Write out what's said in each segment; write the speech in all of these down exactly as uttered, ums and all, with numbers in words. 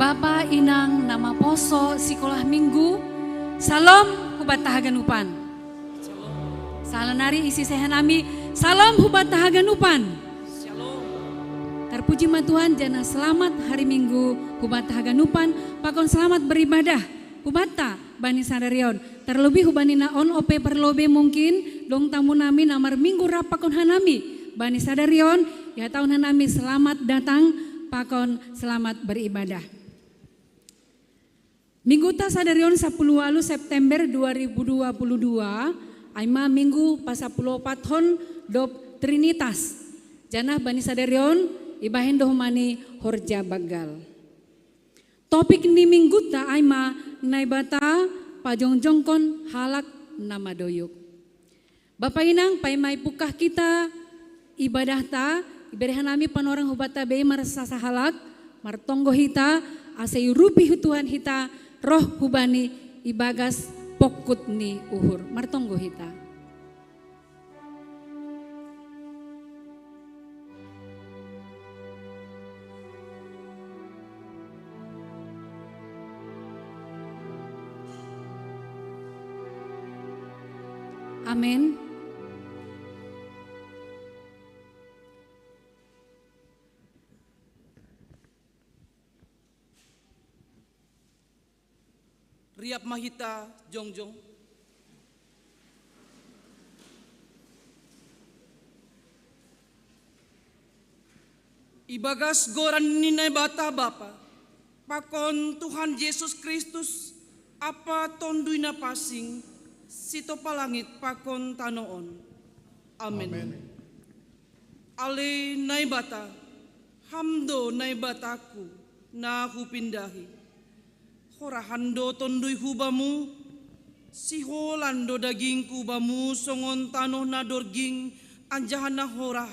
Bapa, Inang, na maposo sikolah minggu, salom hubat haganupan. Salanari isi-isih hanami, salom hubat haganupan. Tarpuji ma Tuhan, janah selamat hari Minggu hubat haganupan, pakon selamat beribadah hubanta bani sadarion. Terlebih hubani na on ope parlobei, mungkin dong tamu nami na marminggu rap pakon hanami bani sadarion, ihatahon hanami selamat datang pakon selamat beribadah. Mingguta sadarion sapuluh ualuh September dua ribu dua puluh dua, ai ma minggu pasapuluh opathon dob Trinitas. Janah bani sadarion ibahen do homa ni horja banggal. Topik ni mingguta ai ma Naibata pajongjongkon halak na madoyuk. Bapa, Inang, paima ipungkah hita ibadahta, ibere hanami panorang hubanta bei marsasahalak, martonggo hita, ase iurupi Tuhan hita roh hubani ibagas pongkut ni uhur. Martonggo hita. Amen. Riap ma hita jongjong. Ibagas goran ni Naibata Bapa, pakon Tuhan Jesus Kristus, ampa Tonduy Na Pansing, sitopa langit pakon tanoh on. Amen. Amen. Ale Naibata, Ham do Naibataku, na hupindahi. Horahan do tonduyhu Bamu, siholan do dagingku Bamu songon tanoh na dorging anjaha na horah,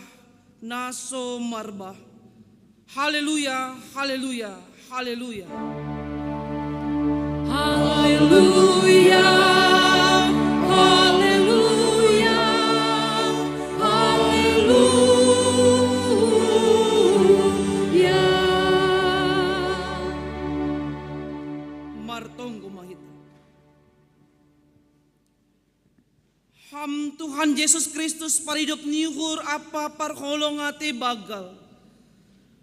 na so marbah. Haleluya, haleluya, haleluya. Haleluya, haleluya, haleluya. Martonggo ma hita. Ham Tuhan Jesus Kristus, paridop ni uhur ampa parholong atei banggal,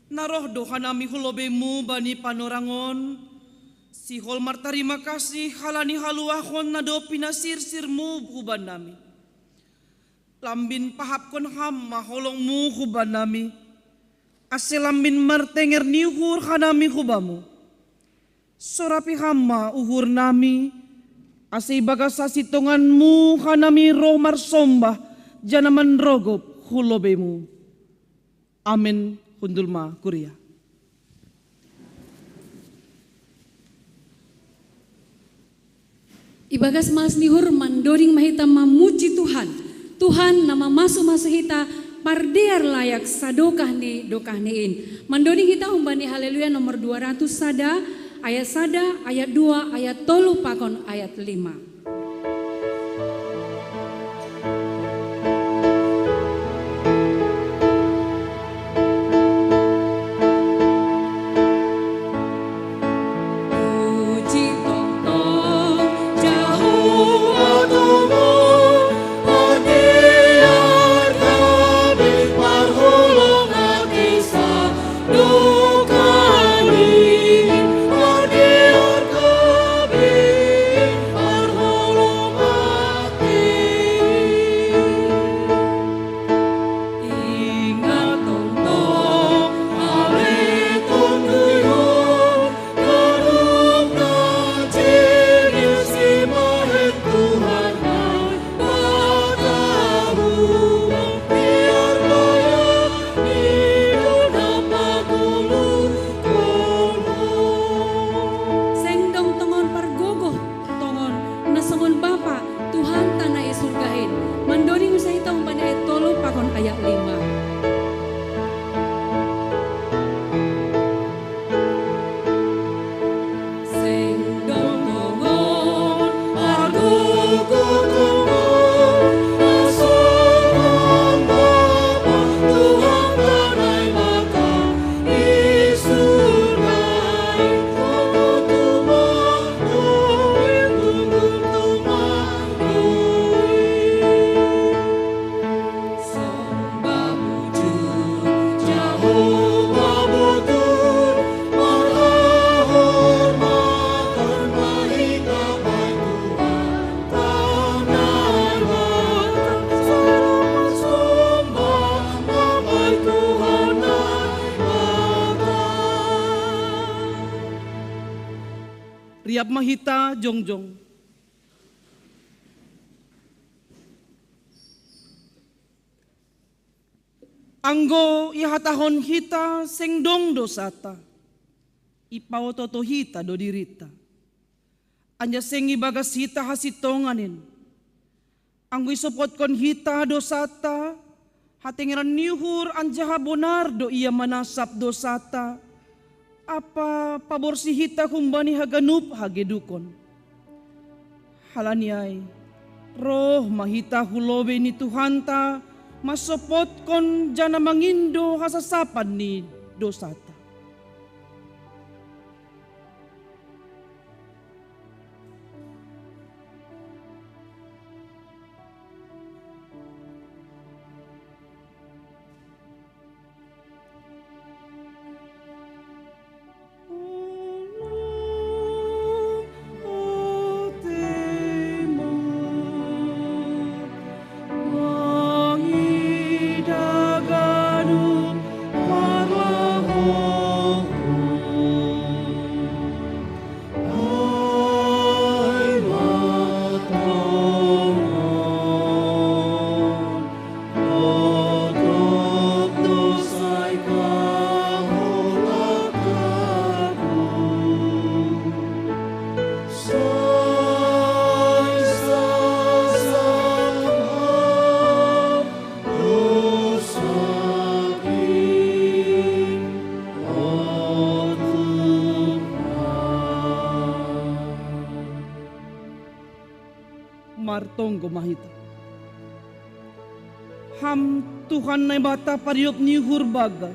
na roh do hanami hu lobeimu bani panorang on, sihol martarima kasih halani haluahon na dob pinasirsirmu hubannami. Lambin pahapkon Ham ma holongmu hubannami, ase lambin martenger ni uhur hanami hu Bamu. Sorapi Ham ma uhurnami, ase ibagas hasintonganmu hanami roh marsombah janah manrogop hu lobeimu. Amen. Hundul ma kuria. Ibagas malas ni uhur mandoding ma hita mamuji Tuhan. Tuhan na mamasu-masu hita, pardear layak sadokah ni dokahni in. Mandoding hita humbani Haleluya nomor dua ratus sada, ayat sada, ayat dua, ayat tolu pakon ayat lima. Seng dong tongon pargogoh tongon, na songon Bapa, Tuhanta na i surga in. Mandoding use hita humbani ayat tolu pakon ayat lima. Seng dong tongon pargogoh tongon, na songon Bapa, Tuhanta Naibata, i surga in. ma hita jongjong. Anggo ihatahon hita seng dong dosata, ipaoto-oto hita do dirita. Anjaha seng ibagas hita hasitonganen. Anggo isopotkon hita dosata, hatengeran ni uhur anjaha bonar do Ia manasap dosata, ampa paborsih hita humbani haganup hagedukon. Halani ai, roh ma hita hu lobei ni Tuhanta, mansopotkon janah mangindo hasasapan ni dosata. Martonggo ma hita. Ham Tuhan Naibata, padidop ni uhur bagas,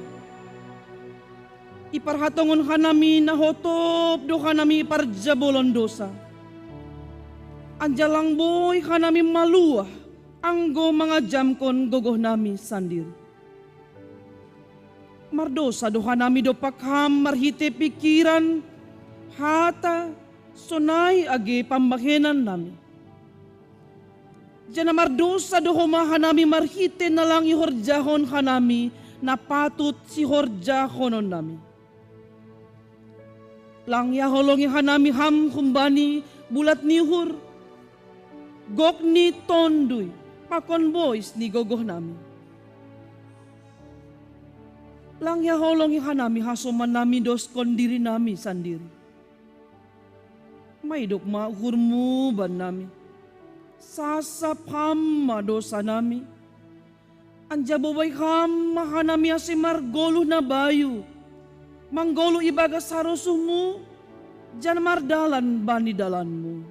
iparhatongon hanami na hotop do hanami parjabolon dosa. Anjaha lang boi hanami maluah anggo mangajamkon gogohnami sandiri. Mardosa do hanami dompak Ham marhitei pingkiran, hata, sonai age pambahenannami. Janah mardosa do homa hanami marhitei na lang ihorjahon hanami na patut sihorjahononnami. Lang ihaholongi hanami Ham humbani bulat ni uhur, gok ni tonduy, pakon bois ni gogohnami. Lang ihaholongi hanami hasomannami doskon dirinami sandiri. Maidop ma uhurmu bannami. Sasap Ham ma dosanami. Anjaha bobai Ham ma hanami ase margoluh na bayu, manggoluh ibagas harosuhmu, janah mardalan bani dalanmu.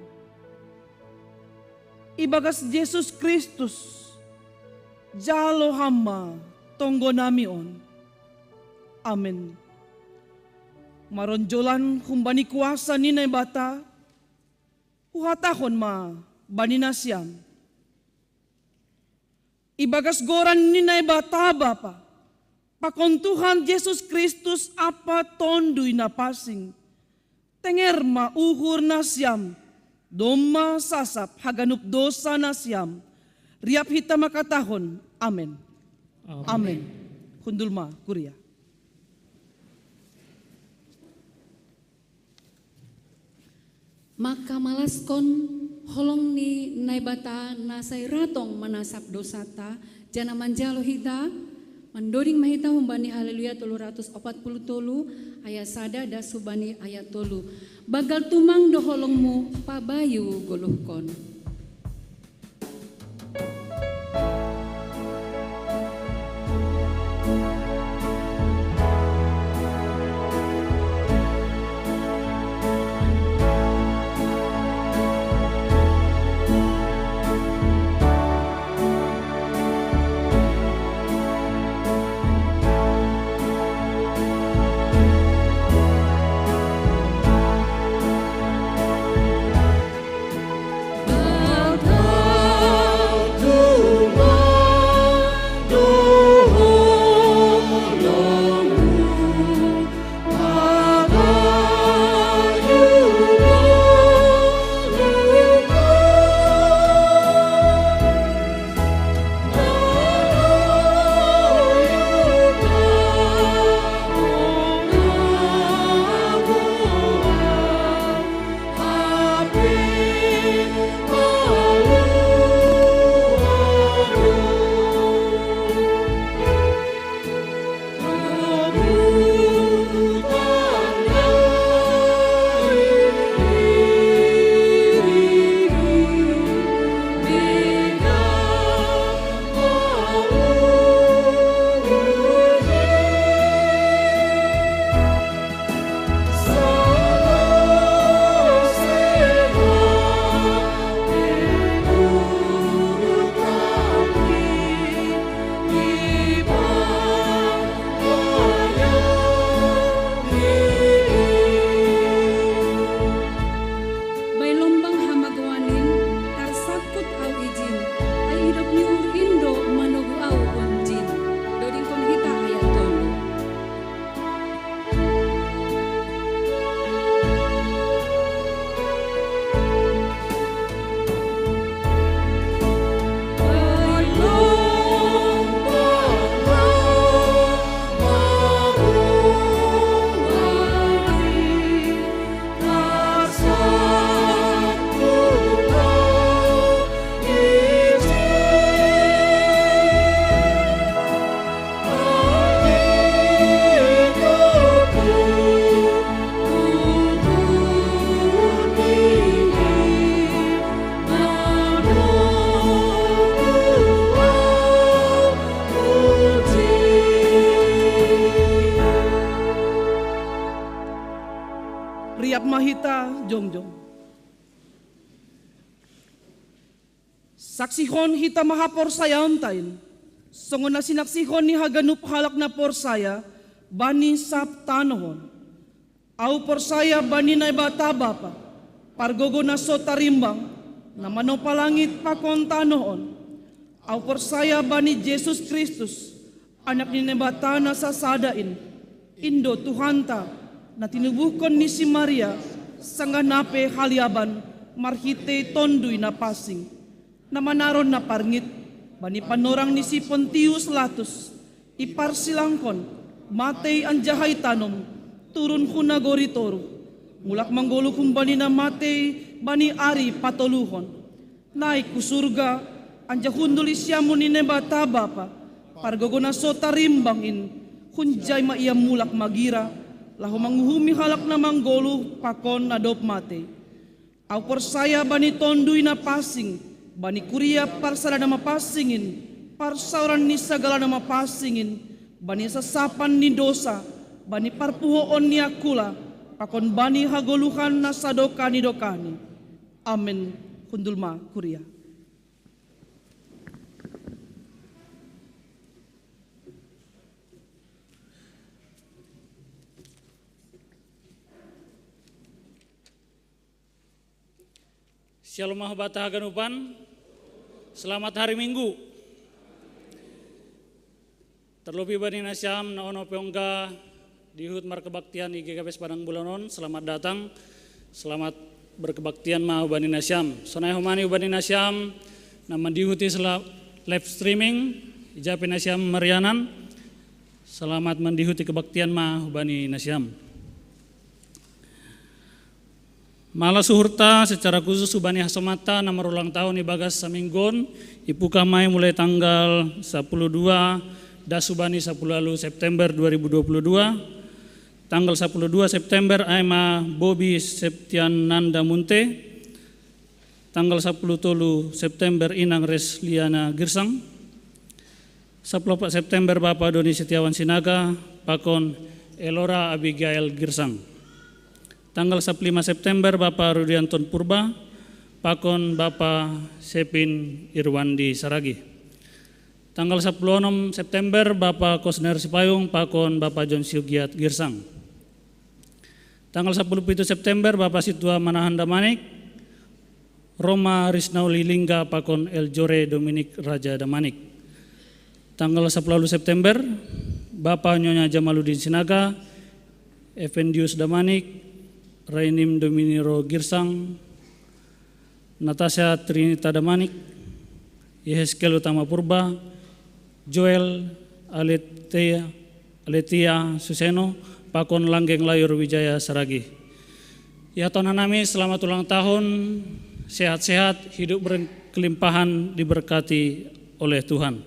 Ibagas Jesus Kristus, jalo Ham ma tonggonami on. Amen. Maronjolan humbani kuasa ni Naibata, huhatahon ma bani nasiam. Ibagas goran ni Naibata Bapa, pakon Tuhan Jesus Kristus ampa Tonduy Napansing, tenger ma uhur nasiam, domma sasap haganup dosa nasiam. Riap hita mangkatahon: Amen. Amen. Amen. Hundul ma, kuria. Mangkamalaskon holong ni Naibata na sai ratong manasap dosanta, janah manjalo hita, mandoding ma hita humbani Haleluya tolu ratus opat puluh tolu, ayat sada das humbani ayat tolu. Banggal tumang do holongmu, pabayu goluhkon. Saksihon hita ma haporsayaonta in, songon na sinaksihon ni haganup halak na porsaya bani sab tanoh on. Ahu porsaya bani Naibata Bapa, pargogo na so tarimbang, na manopa langit pakon tanoh on. Ahu porsaya bani Jesus Kristus, Anak ni Naibata na sasada in, in do Tuhanta, na tinubuhkon ni si Maria, sanggah na pe haliaban marhitei Tonduy Napansing, na manaron na parngit bani panorang ni si Pontius Latus, iparsilangkon, matei anjaha itanom, turun hu nagori toruh, mulak manggoluh humbani na matei bani ari patoluhon, naik hu surga, anjaha hundul i siamun ni Naibata Bapa, pargogo na so tarimbang in, hunjai ma Ia mulak magira, laho manguhumi halak na manggoluh pakon na dob matei. Ahu porsaya bani Tonduy Napansing, bani kuria parsada na mapansing in, parsaoran ni sagala na mapansing in, bani hasasapan ni dosa, bani parpuhoon ni angkula, pakon bani hagoluhan na sadokah ni dokahni. Amen. Hundul ma kuria. Syalom ma hubanta haganupan. Selamat hari Minggu. Terlebih bani nasiam na onom pe ongga dihut markebaktian i G K P S Padang Bulan on, selamat datang. Selamat berkebaktian ma hubani nasiam. Sonai homa ni hubani nasiam na mandihuti sela-, live streaming, ija pe nasiam marianan, selamat mandihuti kebaktian ma hubani nasiam. Malas uhurta secara khusus hubani hasomanta na marulang tahun ibagas saminggu on, ipungkah ma i mulai tanggal sapuluh dua das hubani sapuluh ualu September dua ribu dua puluh dua, tanggal sapuluh dua September ai ma Bobi Septiananda Munte, tanggal sapuluh tolu September Inang Resliana Girsang, sapuluh opat September Bapa Doni Setiawan Sinaga, pakon Elora Abigail Girsang. Tanggal sapuluh lima September Bapa Rudianton Purba, pakon Bapa Sepin Irwandi Saragih. Tanggal sapuluh onom September Bapa Kosner Sipayung, pakon Bapa John Siugiat Girsang. Tanggal sapuluh pitu September Bapa Situa Manahan Damanik, Roma Risnauli Lingga pakon Eljore Dominik Raja Damanik. Tanggal sapuluh ualu September, Bapa Nyonya Jamaludin Sinaga, Evendius Damanik, Rainim Dominiro Girsang, Natasha Trinita Damanik, Yehezkiel Utama Purba, Joel Aletia, Aletia Suseno, pakon Langgeng Layur Wijaya Saragih. Ya Tuhan nami, selamat ulang tahun, sehat-sehat, hidup berkelimpahan, diberkati oleh Tuhan.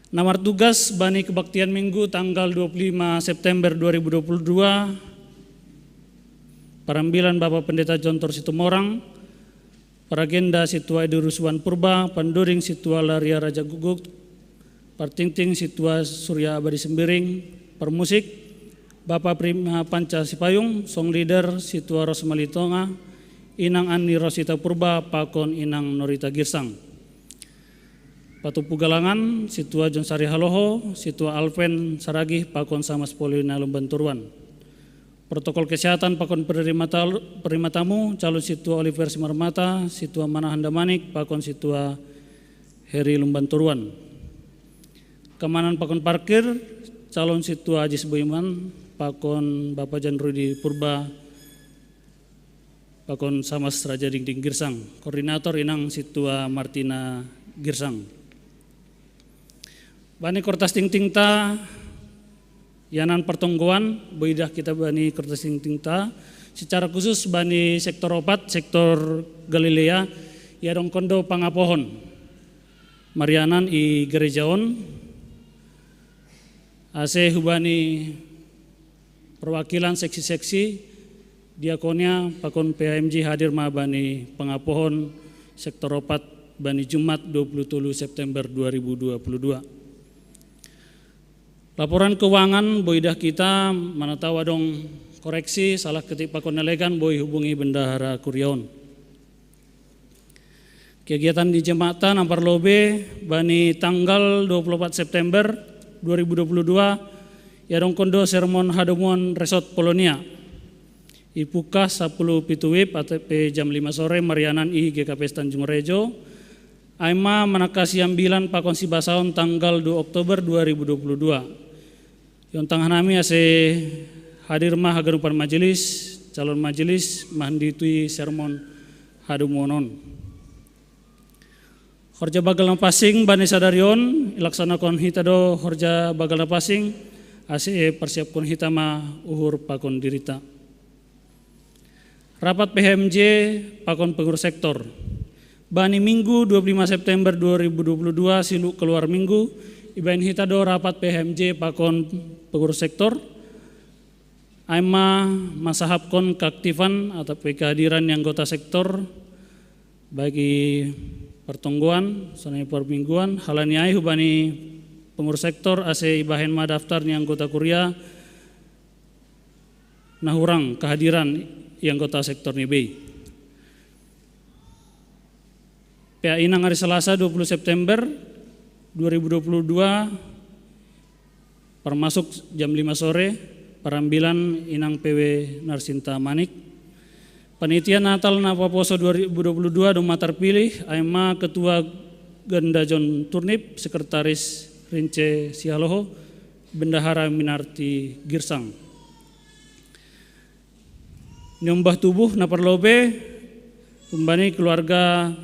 Na martugas bani kebaktian Minggu tanggal dua puluh lima September dua ribu dua puluh dua, parambilan Bapa Pendeta Jontor Situmorang, paragenda Situa Idurus Wan Purba, panduring Situa Laria Raja Guguk, partingting Situa Surya Abadi Sembiring, parmusik Bapa Prima Panca Sipayung, song leader Situa Rosmali Tonga, Inang Anni Rosita Purba, pakon Inang Norita Girsang. Patupu galangan, Situa John Sari Haloho, Situa Alven Saragih, pakon Samas Polina Lumban Toruan. Protokol kesehatan pakon penerima tal-, penerima tamu, calon Situa Oliver Simarmata, Situa Manahan Damanik, pakon Situa Heri Lumban Toruan. Keamanan pakon parkir, calon Situa Ajis Buiman, pakon Bapak Jan Rudi Purba, pakon Samas Raja Dingding Girsang, koordinator Inang Situa Martina Girsang. Bani kertas tingtingta, ianan pertonggoan, boidah kita bani kertas tingtingta, secara khusus bani sektor opat, sektor Galilea, ia dongkon do pangapohon. Marianan i gereja on, ase hubani perwakilan seksi-seksi, diakonia pakon P H M J hadir ma bani pangapohon sektor opat bani Jumat dua puluh tolu September dua ribu dua puluh dua. Laporan keuangan boidah kita, mana tahu adong koreksi, salah ketik pakon nalegan, boi hubungi bendahara kuria on. Kegiatan di jemaat na parlobe bani tanggal dua puluh empat September dua ribu dua puluh dua, ya dongkondo sermon hadomuan Resort Polonia. Ipuka sapuluh pitu wib atau pe jam lima sore marianan i G K P S Tanjung Rejo. Aima manakasi ambilan pakon sibasaon tanggal dua Oktober dua ribu dua puluh dua. Yontang hanami ase hadir ma haganupan majelis, calon majelis, mahanditui sermon hadomuan on. Horja bagal na pansing bani sadari on, ilaksanakon hita do horja bagal na pansing, ase parsiapkon hita ma uhur pakon dirita. Rapat P H M J pakon pengurus sektor. Bani Minggu dua puluh lima September dua ribu dua puluh dua, siluk keluar Minggu, ibaen hita do rapat P H M J pakon pengurus sektor. Aima masahapkon keaktifan atau kehadiran ni anggota sektor, baik i partonggoan, sonai parmingguan, halani ai hubani pengurus sektor ase ibahen ma daftar ni anggota kuria na hurang kehadiran i anggota sektor ni bei. Pea inang hari Selasa dua puluh September dua ribu dua puluh dua, parmasuk jam lima sore, parambilan inang P W Narsinta Manik. Panitia Natal na paposo dua ribu dua puluh dua do ma tarpilih, aima Ketua Ganda John Turnip, Sekretaris Rince Sihaloho, Bendahara Minarti Girsang. Niombah tubuh na parlobe, umbani keluarga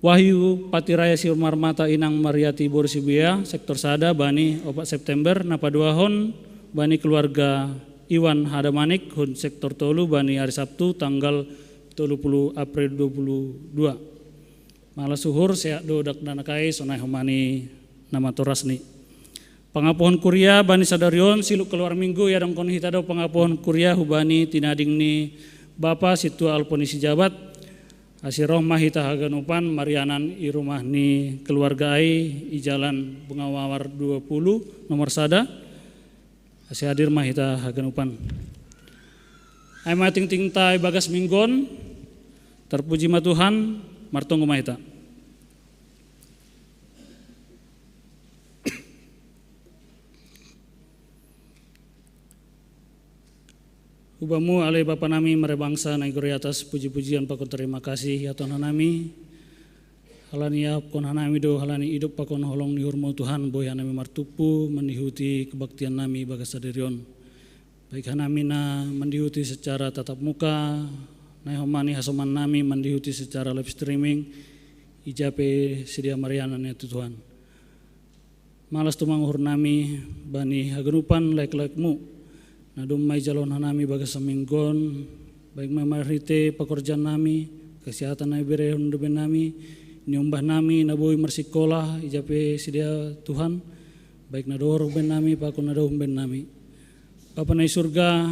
Wahyu Patiraya Simarmata inang Mariati Borsibuea, sektor sada bani opat September, na paduahon bani keluarga Iwan Hadamanik, hun sektor tolu bani hari Sabtu tanggal tolu puluh April dua puluh dua. Malas uhur, sehat do dakdanak ai, sonai homa ni na matorasni. Pangapuhon kuria bani sadari on, siluk keluar Minggu, ya dongkon hita do pangapuhon kuria hubani tinading ni Bapa Sintua Alponisi Jabat, ase roh ma hita haganupan marianan i rumah ni keluarga ai i Jalan Bungawawar dua puluh, nomor sada, ase hadir ma hita haganupan. Aima tingtingta i bagas minggu on, tarpuji ma Tuhan, martonggo ma hita. Hu Bamu ale Bapa nami mare bangsa na i gori atas, puji-pujian pakon terima kasih ihatahon hanami, halani iahapkon hanami do halani idop pakon holong ni uhurMu Tuhan, boi hanami martumpu mandihuti kebaktian nami bagas sadari on. Baik hanami na mandihuti secara tatap muka, nai homa ni hasoman nami mandihuti secara live streaming, ija pe sidea marianan ia tu Tuhan. Malas tumang uhur nami bani haganupan laek-laekMu na domma ijalon hanami bagas saminggu on, baik ma marhite pakorjaan nami, kesehatan na iberehon do baen nami, niombah nami na boi marsikola, ija pe sidea Tuhan, baik na dohor baen nami pakon na dao umbaen nami. Bapa na i surga,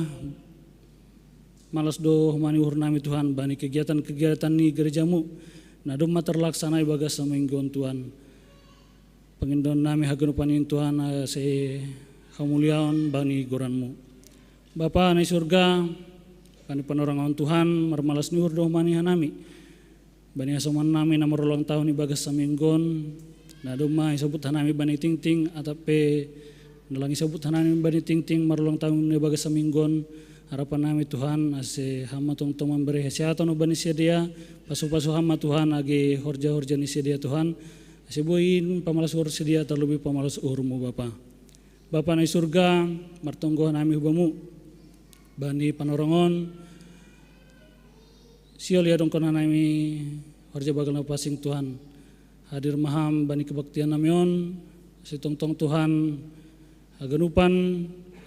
malas do homa ni uhur nami Tuhan bani kegiatan-kegiatan ni gerejaMu na domma tarlaksana i bagas saminggu on Tuhan. Pangidoan nami haganupan in Tuhan ase hamuliaon bani goranMu. Bapa na i surga, bani panorang on Tuhan, marmalas ni uhur do homa ni hanami bani hasoman nami na marulang tahun i bagas saminggu on, na domma isabut hanami bani tingting, atap pe na lang isabut hanami bani tingting marulang tahun i bagas saminggu on. Harapan nami Tuhan ase Ham ma tongtong mambere hasehatan bani sidea, pasu-pasu Ham ma Tuhan age horja-horja ni sidea Tuhan, ase boi in pamalas uhur sidea, tarlobi pamalas uhurMu Bapa. Bapa na i surga, martonggo hanami hu Bamu bani panorang on. Sihol iadongkon hanami horja bagal na pansing Tuhan. Hadir ma Ham bani kebaktian nami on, ase tongtong Tuhan haganupan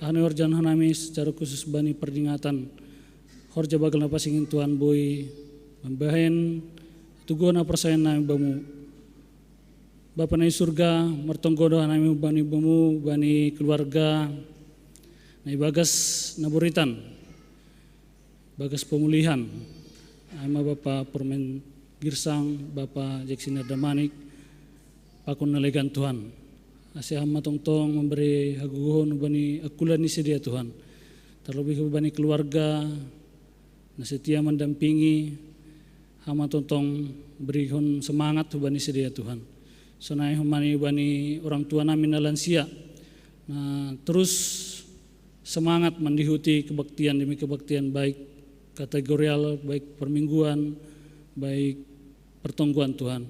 aha na ihorjahon hanami secara khusus bani pardingatan horja bagal na pansing in Tuhan boi mambahen hatuguhon haporsayaon nami Bamu. Bapa na i surga, martonggo do hanami bani Bamu bani keluarga na i bagas na buritan, bagas pemulihan. Aima Bapa Purmen Girsang, Bapa Jeksinir Damanik, pakon na legan Tuhan. Ase Ham ma tongtong mambere hagogohon bani angkulan ni sidea Tuhan. Tarlobi bani keluarga na setia mandampingi Hama tongtong berihon semangat hubani sedia Tuhan. Sonai hubani, hubani orang tua nami na lansia. Na terus semangat mendihuti kebaktian demi kebaktian, baik kategorial, baik permingguan, baik pertongguan Tuhan.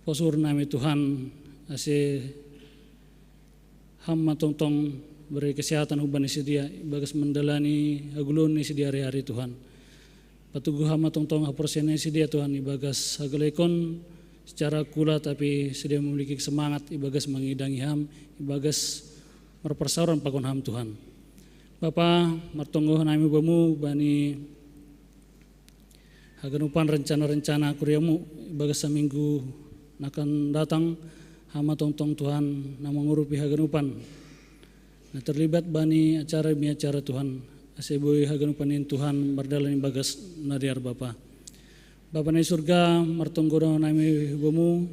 Posur nami Tuhan, ase hama tongtong beri kesehatan hubani sedia, ibagas mendalani hagulon ni sedia ari-ari Tuhan. Patugu hama tongtong haporsean ni sedia Tuhan, ibagas hagalekon secara kula, tapi sedia memiliki semangat, ibagas mengidangi ham, ibagas merpersauran pakon ham Tuhan. Bapa, martonggo nami bamu, bani haganupan rencana-rencana kuriamu, ibagas seminggu nakan datang, hama tongtong Tuhan, na mengurupi haganupan. Na terlibat bani acara mi acara Tuhan, ase boi haganupan in Tuhan, mardalan ibagas nadiar Bapa. Bapa na i surga, martonggo nami bamu,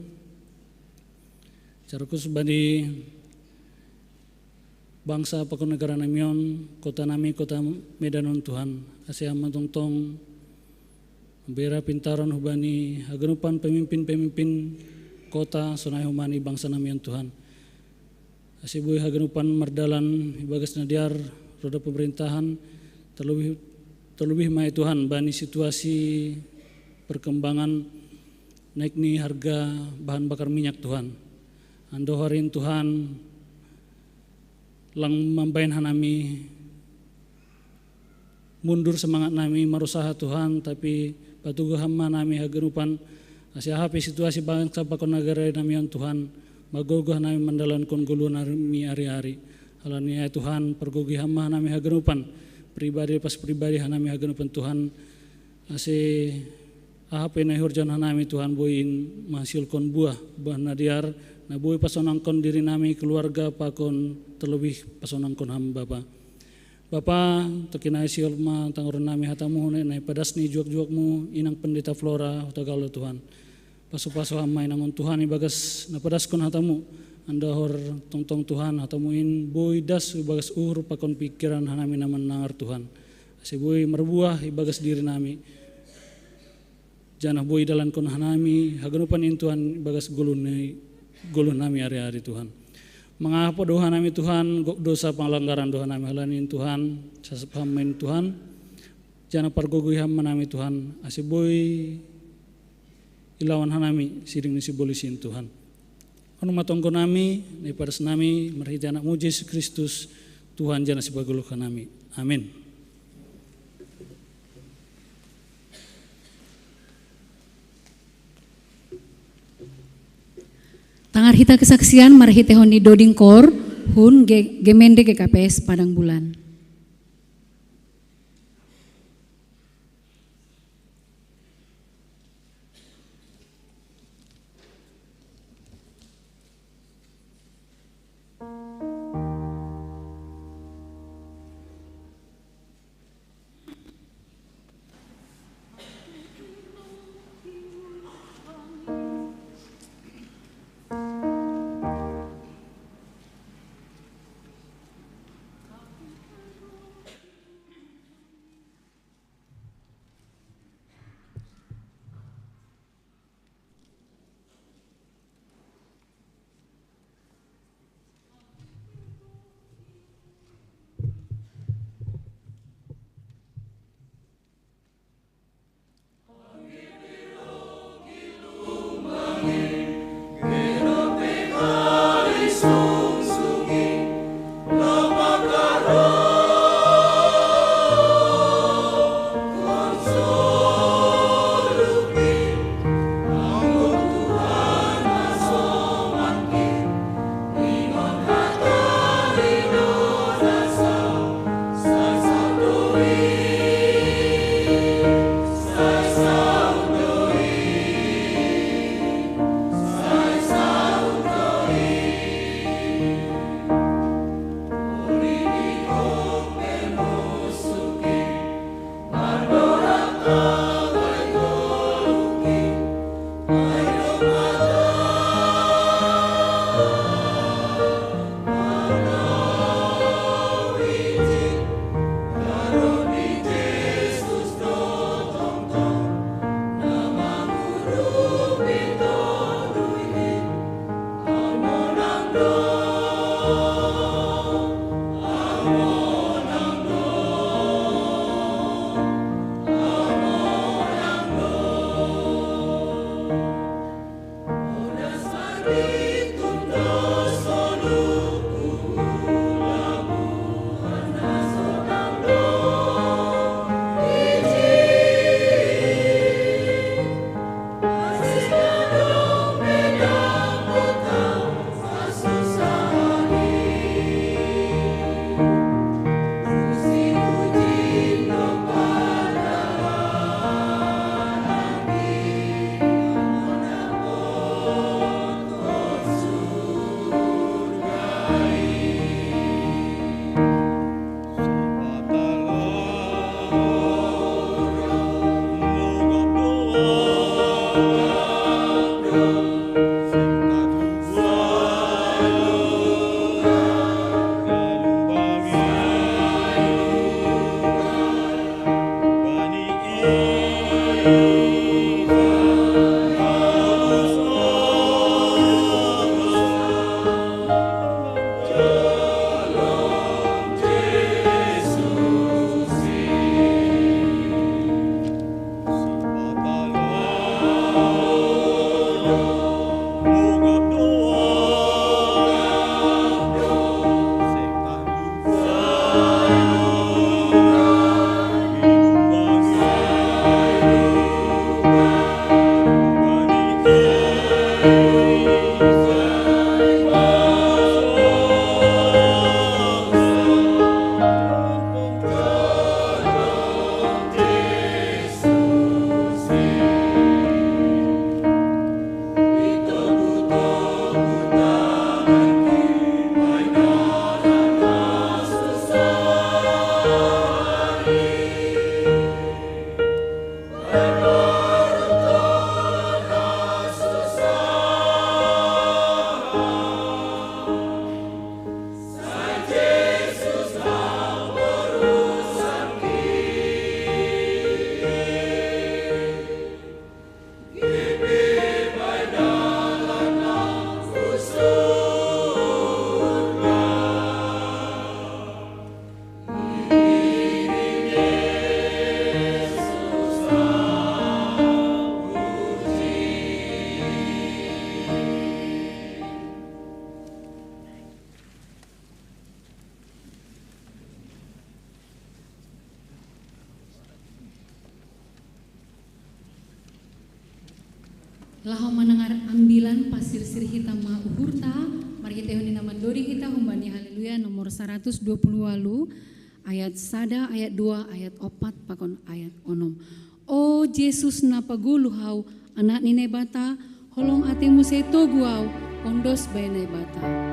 secara khusus bani bangsa pakon negara nami on, kota nami, kota Medan on Tuhan. Ase hama tongtong bera pintaron hubani haganupan pemimpin-pemimpin kota sonai hubani bangsa nami on Tuhan. Ase boi haganupan mardalan ibagas nadiar roda pemerintahan, terlebih, terlebih mai Tuhan bani situasi perkembangan naik ni harga bahan bakar minyak Tuhan. Andohar in Tuhan, lang mambaen hanami mundur semangat nami marusaha Tuhan, tapi patugu hama nami haganupan, ase aha pe situasi bangsa pakon negara nami on Tuhan, magogo hanami mandalankon goluh nami ari-ari. Alani ai Tuhan, pargogi hama hanami haganupan, pribadi pas pribadi hanami haganupan Tuhan, ase aha pe na ihorjahon hanami Tuhan boi in menghasilkon buah, buah nadiar, na boi pasonangkon diri nami keluarga pakon terlebih pasonangkon ham Bapa. Bapa, tokin ai sihol ma tangoron nami hatamu, na ipadas ni juak-juakmu inang Pendeta Flora Hutagalung Tuhan. Pasu-pasu hama inang on Tuhan ibagas na padaskon hatamu, andohar tongtong Tuhan hatamu in boi das ibagas uhur pakon pingkiran hanami na manangar Tuhan. Ase boi marbuah ibagas diri nami. Janah boi dalankon hanami haganupan in Tuhan ibagas goluh ni, goluh nami ari-ari Tuhan. Mangampuni dosa nami Tuhan, gok dosa panglanggaran dosa nami halani in Tuhan, sasap hama in Tuhan, janah pargogi hama nami Tuhan, ase boi ilawan hanami siding ni sibolis in Tuhan. On ma tonggo nami, na ipadas nami, marhitei Anakmu Jesus Kristus, Tuhan janah sipagoluh hanami. Amin. Tangar hita kesaksian marhiteihon ni Doding Kor, hun Ge-, Gemende G K P S Padang Bulan. Laho manangar ambilan pasirsir hita ma uhurta, mari hita ihoni na mandoding hita humbani Haleluya nomor saratus dua puluh walu, ayat sada, ayat dua, ayat opat pakon ayat onom. O Jesus na pagoluh au, Anak ni Naibata, holong ate muse togu au, ondos bai Naibata.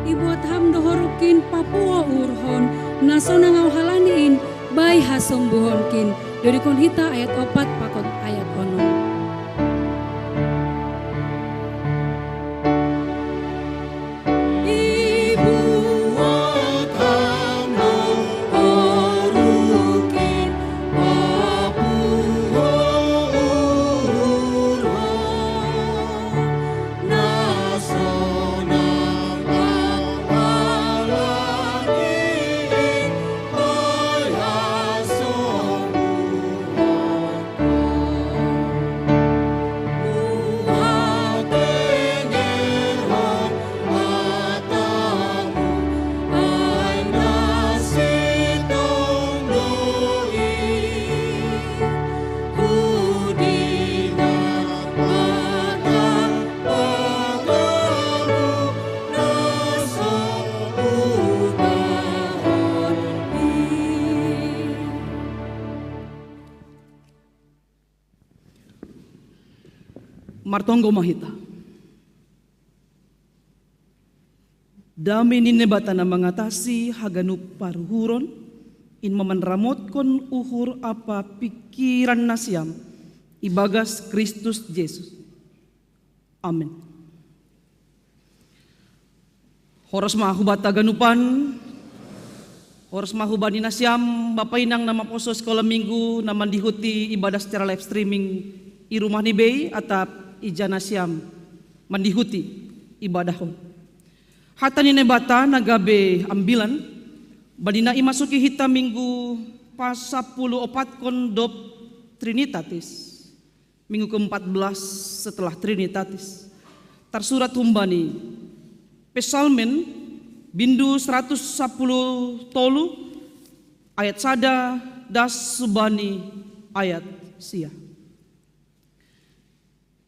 Ibuat ham dohorupkin papuho uhurhon, na sonang au halani in, bai hasombuhonkin. Dodingkon hita ayat opat pakon ayat onom. Martonggo ma hita. Dame ni Naibata na mangatasi haganup paruhuron, in ma manramotkon uhur ampa pingkiran nasiam ibagas Kristus Jesus. Amen. Horas ma hubanta haganupan. Oras ma hubani nasiam, bapa inang na maposo sekolah minggu na mandihuti ibadah secara live streaming i rumah ni bei atap ija nasiam mandihuti ibadah on. Hata ni Naibata na gabe ambilan, bani na imasuki hita minggu pasapuluh opatkon dob Trinitatis, minggu keempat belas setelah Trinitatis. Tarsurat humbani Psalmen bindu seratus sapuluh tolu ayat sada das subani ayat sia.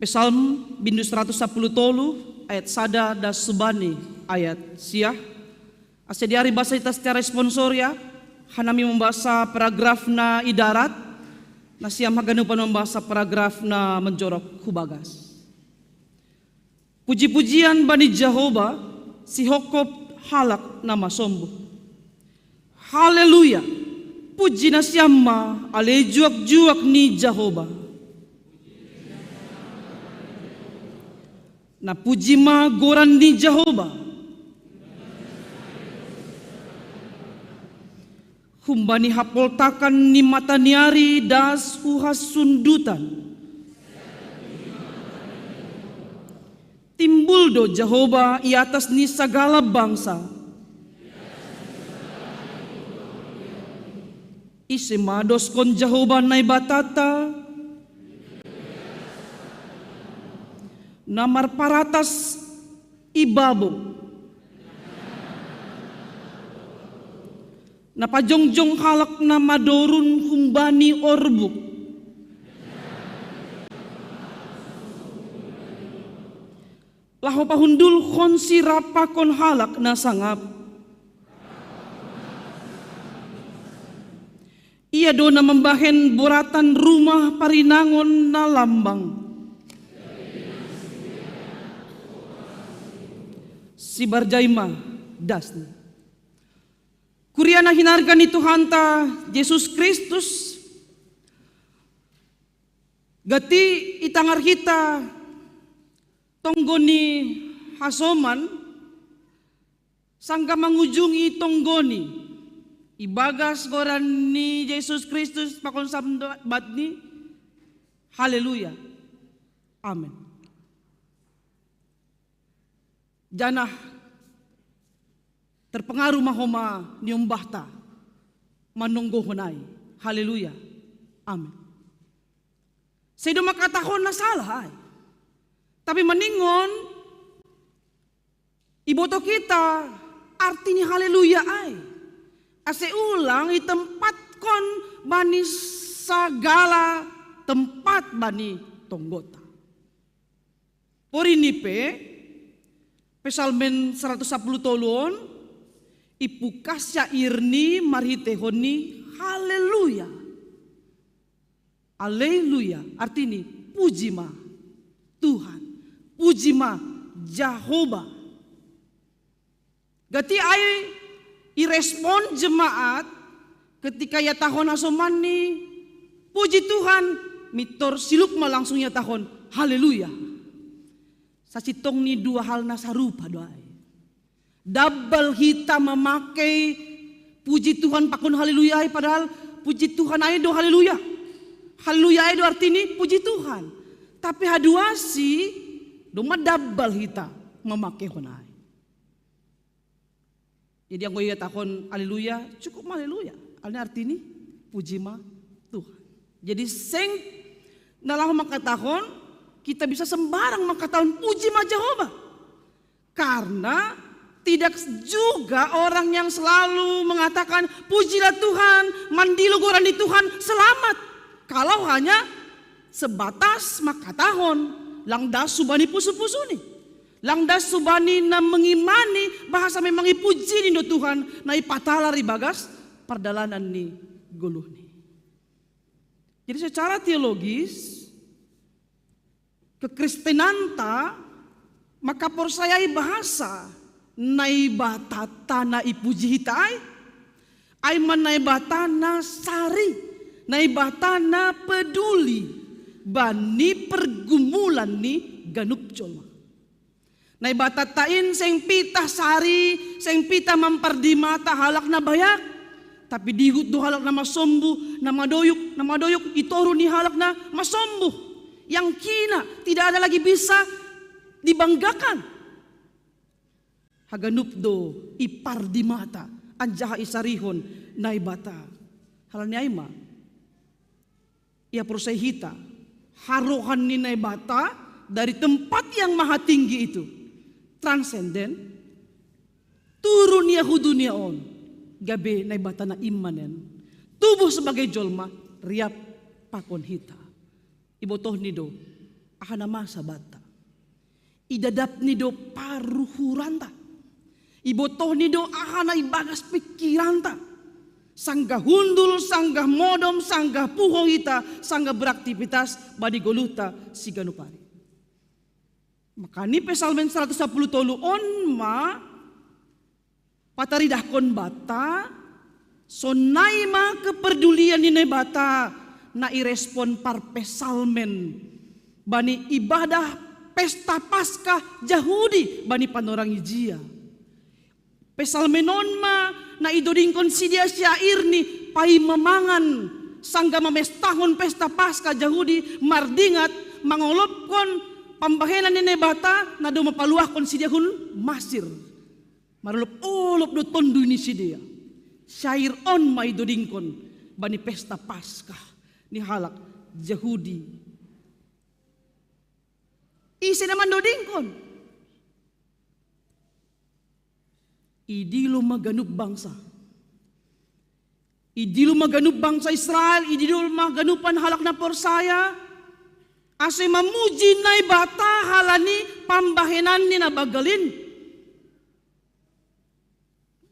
Psalm bindu seratus sapuluh tolu ayat sada das subani ayat sia. Ase diari basa ita secara responsoria, hanami membasa paragraf na idarat, nasiam haganupan membasa paragraf na menjorok hubagas. Puji-pujian bani Jahoba, sihokop halak na masombuh. Haleluya! Puji nasiam ma ale juak-juak ni Jahoba. Na puji ma goran ni Jahoba. Humbani hapoltakan ni mataniari das huhasundutan. Timbul do Jahoba i atas ni sagala bangsa. Ise ma doskon Jahoba Naibatata, na marparatas i babo, na pajongjong halak na madorun humbani orbuk. Laho pahundulhon sirap pakon halak na sangap. Ia do na mambahen boratan rumah parinangon na lambang. Sibarjai ma dasni. Kuria na hinarga ni Tuhanta Jesus Kristus, gati itangar hita tonggo ni hasoman, sanggah mangujungi tonggoni ibagas goran ni Jesus Kristus pakon sambatni. Haleluya. Amen. Janah terpengaruh ma homa niombahta manonggohon ai. Haleluya. Amen. Sedo mangkatahon na salah ai. Tapi maningon ibotoh kita arti ni haleluya ai. Ase ulang itempatkon bani sagala tempat bani tonggota. Porini pe, Psalmen seratus sapuluh tolu on, ipukas syairni marhiteihon ni haleluya. Aleluya, artini puji ma Tuhan, puji ma Jahoba. Gati ai irespon jemaat ketika iatahon hasomanni, puji Tuhan, mintor siluk ma langsung iatahon haleluya. Sasintongni dua hal na sarupa do ai. Dabbal hita mamake puji Tuhan pakon haleluya ai, padahal puji Tuhan ai do haleluya. Haleluya ai do artini puji Tuhan. Tapi haduasi domma dabbal hita mamakehon ai. Jadi anggo iatahon haleluya, cukup ma haleluya. Alani artini puji ma Tuhan. Jadi seng na laho mangkatahon, kita bisa sembarang mangkatahon puji ma Jahoba. Karena tidak juga orang yang selalu mengatakan pujilah Tuhan, mandilo goran ni Tuhan, selamat. Kalau hanya sebatas mangkatahon, lang das subani pusu-pusuni. Lang das subani na mengimani bahasa memang ipujini do Tuhan na ipatalar ibagas pardalanan ni goluhni. Jadi secara teologis, kekristenanta mangkaporsayai bahasa Naibatanta na ipuji hita ai, ai ma Naibata na sari, Naibata na peduli bani pergumulan ni ganup jolma. Naibatanta in seng pitah sari, seng pitah mampardimata halak na bayak. Tapi dihut do halak na masombu, na madoyuk, na madoyuk i toru ni halak na masombu. Yang kina, tidak ada lagi bisa dibanggakan. Haganup do i pardimata, anjaha i sarihon Naibata. Halani ai ma, ia porsai hita, harohan ni Naibata dari tempat yang maha tinggi itu, transenden, turun ia hu dunia on, gabe Naibata na immanen, tubuh sebagai jolma, riap pakon hita. Ibotohni do aha na masa banta. Idadapni do paruhuranta. Ibotohni do aha na ibagas pikiranta. Sanggah hundul, sanggah modom, sanggah puho hita, sanggah beraktivitas bani goluhta siganup ari. Makani Psalmen saratus sapuluh tolu on ma pataridahkon banta, sonai ma keperdulian ni Naibata na irespon parpsalmen bani ibadah pesta Paskah Jahudi bani panorang i jia. Psalmen on ma na idodingkon sidia syairni paima mangan, sanggah mamestahon pesta Paskah Jahudi mardingat mangolopkon pambahenan ni Naibata na domma paluahkon sidia hun Masir. Marolop-olop do tonduy ni sidea. Syair on ma idodingkon bani pesta Paskah ni halak Jahudi. Ise na mandodingkon? Idilo ma ganup bangsa. Idilo ma ganup bangsa Israel, idilo ma ganupan halak na porsaya. Ase mamuji Naibata halani pambahenanni na banggal in.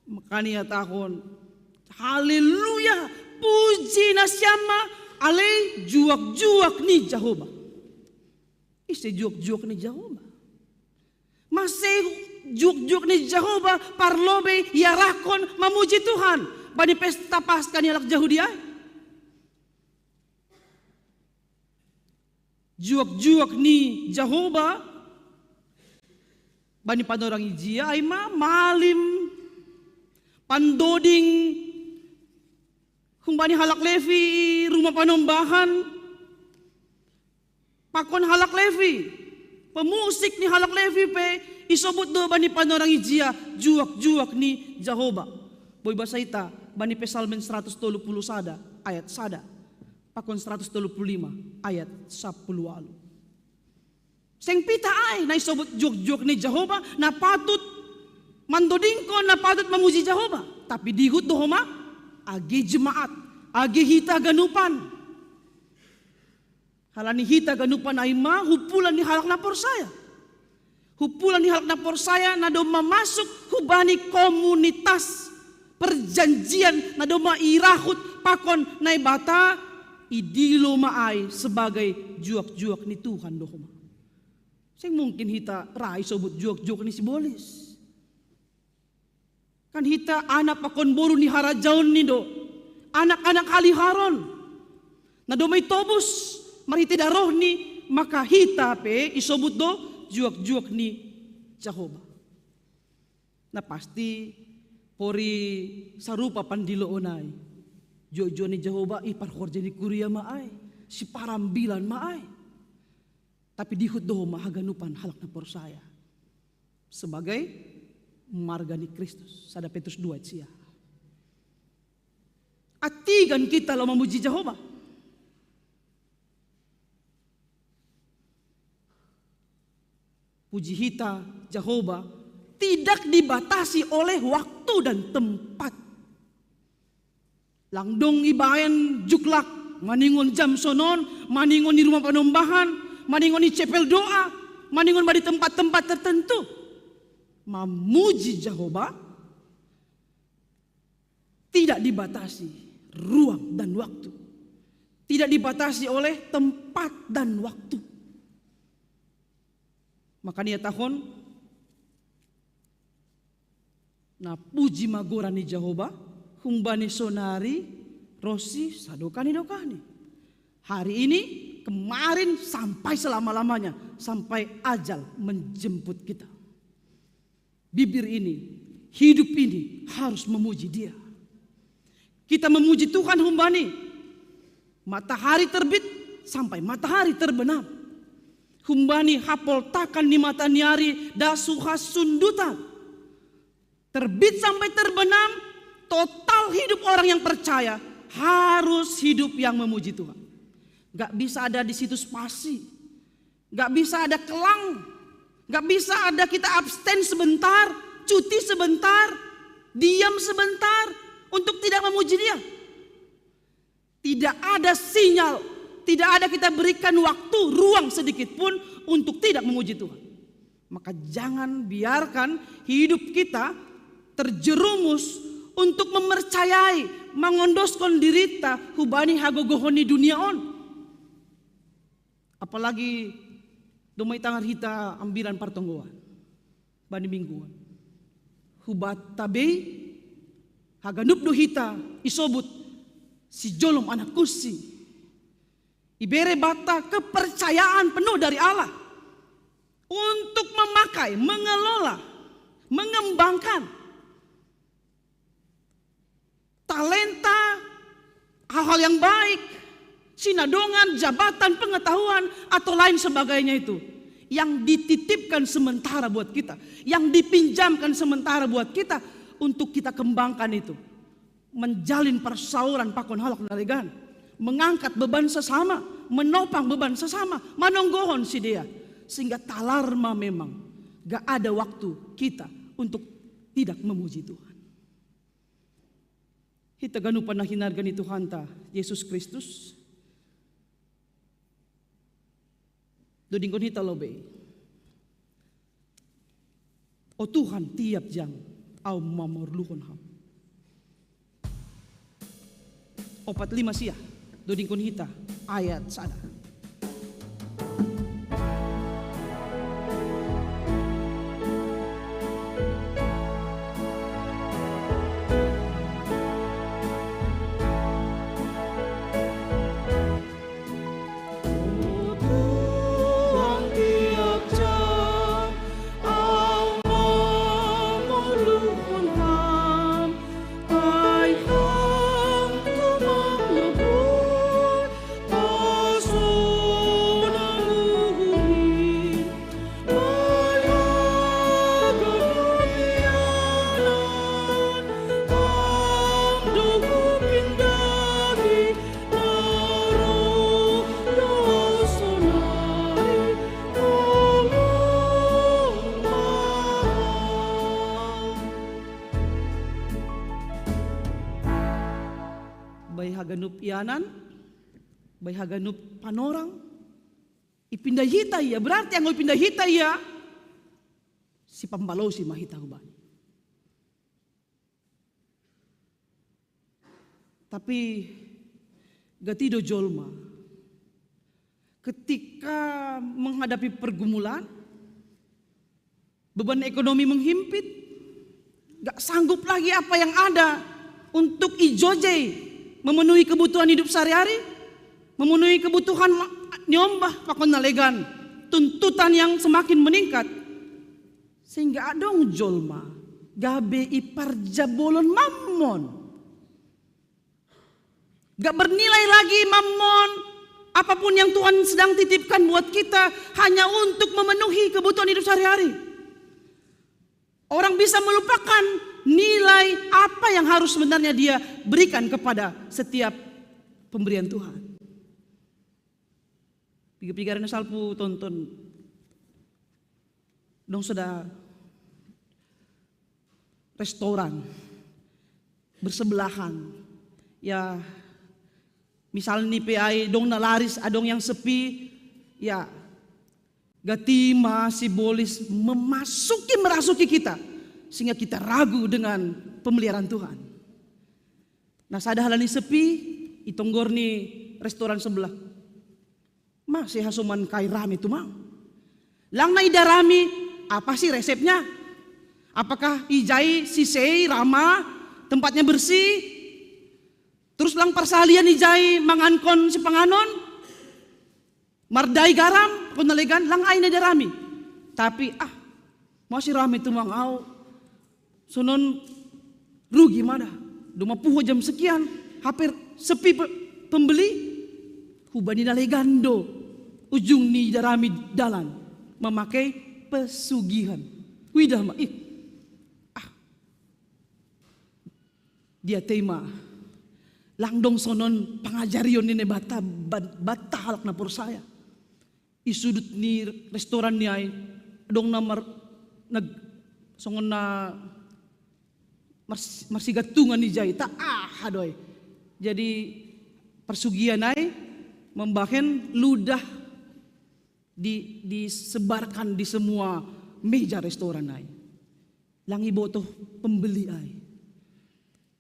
Makani ihatahon, haleluya, puji nasiam ma, ale juak-juak ni Jahowa. Ise juak-juak ni Jahowa? Mase juak-juak ni Jahowa parlobei iarahkon mamuji Tuhan bani pesta Paskah ni halak Jahudi ai? Juak-juak ni Jahowa bani panorang i jia ai ma malim, pandoding, humbani halak Levi i rumah panombahan, pakon halak Levi, pemusik ni halak Levi pe isobut do bani panorang i jia juak-juak ni Jahowa. Boi basa hita bani Psalmen saratus tolu puluh sada ayat sada pakon saratus tolu puluh lima ayat sapuluh ualu. Seng pitah ai na isobut juak-juak ni Jahowa, na patut mandodingkon, na patut mamuji Jahowa. Tapi dihut do homa age jemaat, age hita ganupan. Halani hita ganupan ai ma humpulan ni halak na porsaya. Humpulan ni halak na porsaya na domma masuk hubani komunitas perjanjian na domma irahut pakon Naibata, idilo ma ai sebagai juak-juak ni Tuhan do homa. Seng mungkin hita ra isobut juak-juak ni sibolis. Kan hita anak pakon boru ni harajaon ni do, anak-anak haliharon. Na domma itobus marhitei darohni, maka hita pe isobut do juak-juak ni Jahowa. Na pasti pori sarupa pandiloon ai. Juak-juak ni Jahowa i parhorja ni kuria ma ai, siparambilan ma ai. Tapi dihut do homa haganupan halak na porsaya sebagai marga ni Kristus. Sada Petrus dua ayat sia. Atigan kita laho mamuji Jahowa. Puji hita Jahowa tidak dibatasi oleh waktu dan tempat. Lang dong ibaen juklak, maningon jam sonon, maningon i rumah panombahan, maningon i chapel doa, maningon bani tempat-tempat tertentu. Mamuji Jahowa tidak dibatasi ruang dan waktu. Tidak dibatasi oleh tempat dan waktu. Makana ihatahon, na puji ma goran ni Jahowa, humbani sonari ro si sadokahni-dokahni. Hari ini, kemarin, sampai selama-lamanya, sampai ajal menjemput kita. Bibir ini, hidup ini harus memuji Dia. Kita memuji Tuhan humbani matahari terbit sampai matahari terbenam. Humbani hapoltakan ni mataniari da suha sundutan. Terbit sampai terbenam, total hidup orang yang percaya harus hidup yang memuji Tuhan. Gak bisa ada di situ spasi. Gak bisa ada kelang. Gak bisa ada kita abstain sebentar, cuti sebentar, diam sebentar untuk tidak memuji Dia. Tidak ada sinyal, tidak ada kita berikan waktu, ruang sedikit pun untuk tidak memuji Tuhan. Maka jangan biarkan hidup kita terjerumus untuk mempercayai, mangondoskon dirita hubani hagogohon ni dunia on. Apalagi domai tangar hita ambilan partonggoan bani mingguan. Hubat tabei haganup do hita isobut si jolom anak kunsi. Ibere bata kepercayaan penuh dari Allah untuk memakai, mengelola, mengembangkan talenta, hal-hal yang baik, sinadongan, jabatan, pengetahuan, atau lain sebagainya itu yang dititipkan sementara buat kita, yang dipinjamkan sementara buat kita untuk kita kembangkan itu. Menjalin persauran pakon halak nalegan, mengangkat beban sesama, menopang beban sesama, manonggohon sidea, sehingga talar ma memang gak ada waktu kita untuk tidak memuji Tuhan. Hita ganupan na hinarga ni Tuhanta Yesus Kristus. Dodingkon hita lobei. O Tuhan, tiap jam au mamorluhon Ham. Opat lima sia, dodingkon hita ayat sada. Bai haganup ianan, bai haganup panorang, ipinda hita ia, berarti anggo ipinda hita ia, si pambalosi ma hita hubani. Tapi gati do jolma, ketika menghadapi pergumulan, beban ekonomi menghimpit, gak sanggup lagi apa yang ada untuk ijojei memenuhi kebutuhan hidup sehari-hari, memenuhi kebutuhan ma-, niombah pakon nalegan, tuntutan yang semakin meningkat. Sehingga adong jolma gabe iparjabolon mammon. Gak bernilai lagi mammon, apapun yang Tuhan sedang titipkan buat kita, hanya untuk memenuhi kebutuhan hidup sehari-hari. Orang bisa melupakan nilai apa yang harus sebenarnya dia berikan kepada setiap pemberian Tuhan. Piga-piga rena salpu tonton dong sudah restoran bersebelahan. Ya, misalnya ni P I dong na laris, adong yang sepi, ya, gati ma sibolis memasuki, merasuki kita, sehingga kita ragu dengan pemeliharaan Tuhan. Nah, sada halani sepi, itonggor ni restoran sebelah. Masih hasoman kai rame tu mang. Lang na idarami, apa sih resepnya? Apakah ijai sisei, ramah, tempatnya bersih? Terus lang parsahalian ijai mangankon sipanganon? Mardai garam, kona legan, lang ai na idarami. Tapi ah, masih rame tu mang au. Sonon rugi ma da. Dong mapuho jam sekian, hampir sepi pe-, pembeli. Hubani na legan do ujung ni darami dalan, mamakai pesugihan. Huidah ma, ih, ah, dia tema. Lang dong sonon pangajarion ni Naibata, ba-, bata halak na porsaya. I sudut ni restoran ni ai, dong na mar-, nag-, songon na mars-, marsigantungan i jai, ta aha do ai. Jadi parsugian ai mambahen ludah di, disebarkan di semua meja restoran ai. Lang iboto pembeli ai.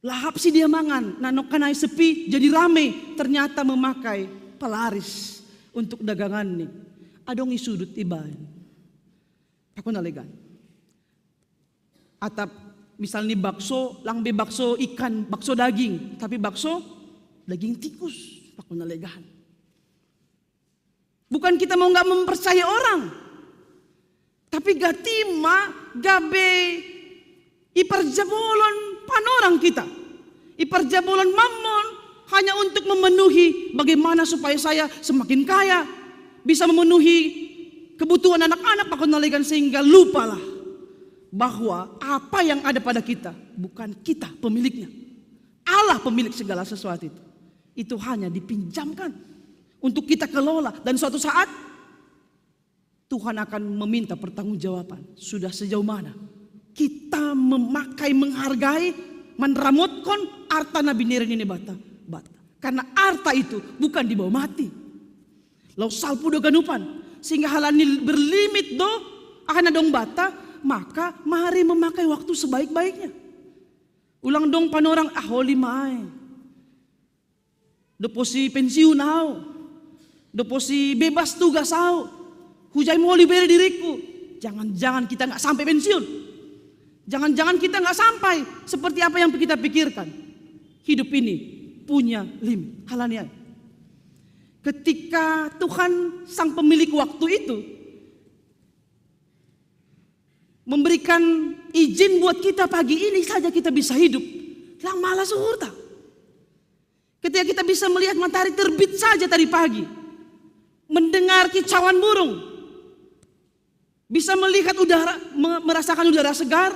Lahap si dia mangan, na nongkan ai sepi jadi rame, ternyata memakai pelaris untuk dagangan ni. Adong i sudut ibaen. Pakon na legan. Atap misalni bakso, lang be bakso ikan, bakso daging, tapi bakso daging tikus. Pakon na legan. Bukan kita mau nggak mempercayai orang, tapi gati ma gabe iparjabolon panorang kita, iparjabolon mammon, hanya untuk memenuhi bagaimana supaya saya semakin kaya, bisa memenuhi kebutuhan anak-anak, pakon na legan, sehingga lupalah bahwa apa yang ada pada kita bukan kita pemiliknya. Allah pemilik segala sesuatu itu. Itu hanya dipinjamkan untuk kita kelola. Dan suatu saat Tuhan akan meminta pertanggungjawaban. Sudah sejauh mana kita memakai, menghargai, manramotkon arta na binere ni Naibata? Bata. Karena arta itu bukan dibawa mati. Laho salpu do ganupan. Sehingga halani berlimit do aha na dong banta, maka mari memakai waktu sebaik-baiknya. Ulang dong panorang, ah, holi ma ai. Doposi pensiun au. Doposi bebas tugas au. Hujai ma holi bere diriku. Jangan-jangan kita nggak sampai pensiun. Jangan-jangan kita nggak sampai seperti apa yang kita pikirkan. Hidup ini punya limit. Halani ai. Ketika Tuhan sang pemilik waktu itu memberikan izin buat kita pagi ini saja kita bisa hidup. Lang malas uhurta. Ketika kita bisa melihat matahari terbit saja tadi pagi, mendengar kicauan burung, bisa melihat udara, me-, merasakan udara segar,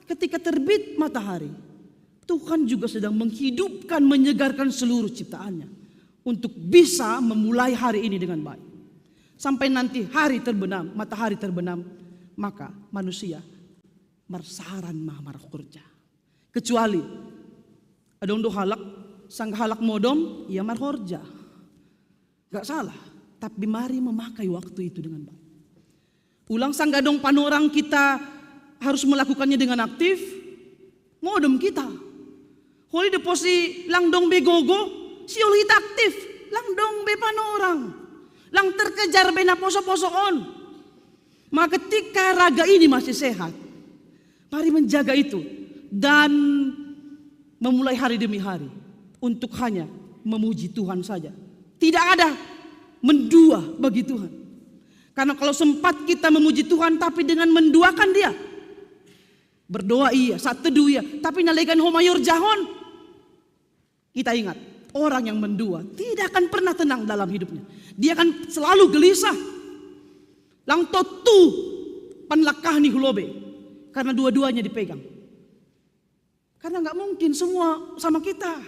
ketika terbit matahari, Tuhan juga sedang menghidupkan, menyegarkan seluruh ciptaannya untuk bisa memulai hari ini dengan baik. Sampai nanti hari terbenam, matahari terbenam, maka manusia marsaran ma marhorja. Kecuali adong do halak, sangga halak modom, ia marhorja. Gak salah, tapi mari memakai waktu itu dengan baik. Ulang sangga adong panorang kita harus melakukannya dengan aktif, modom kita. Holi doposi lang dong be gogo, sihol hita aktif, lang dong be panorang. Lang terkejar be na poso-poso on. Maka ketika raga ini masih sehat, mari menjaga itu dan memulai hari demi hari untuk hanya memuji Tuhan saja. Tidak ada mendua bagi Tuhan. Karena kalau sempat kita memuji Tuhan tapi dengan menduakan Dia, berdoa iya, saat teduh iya, tapi na legan ho mayorjahon. Kita ingat, orang yang mendua tidak akan pernah tenang dalam hidupnya. Dia akan selalu gelisah. Lang tontu panlangkahni hu lobei karena dua-duanya dipegang. Karena nggak mungkin semua sama kita.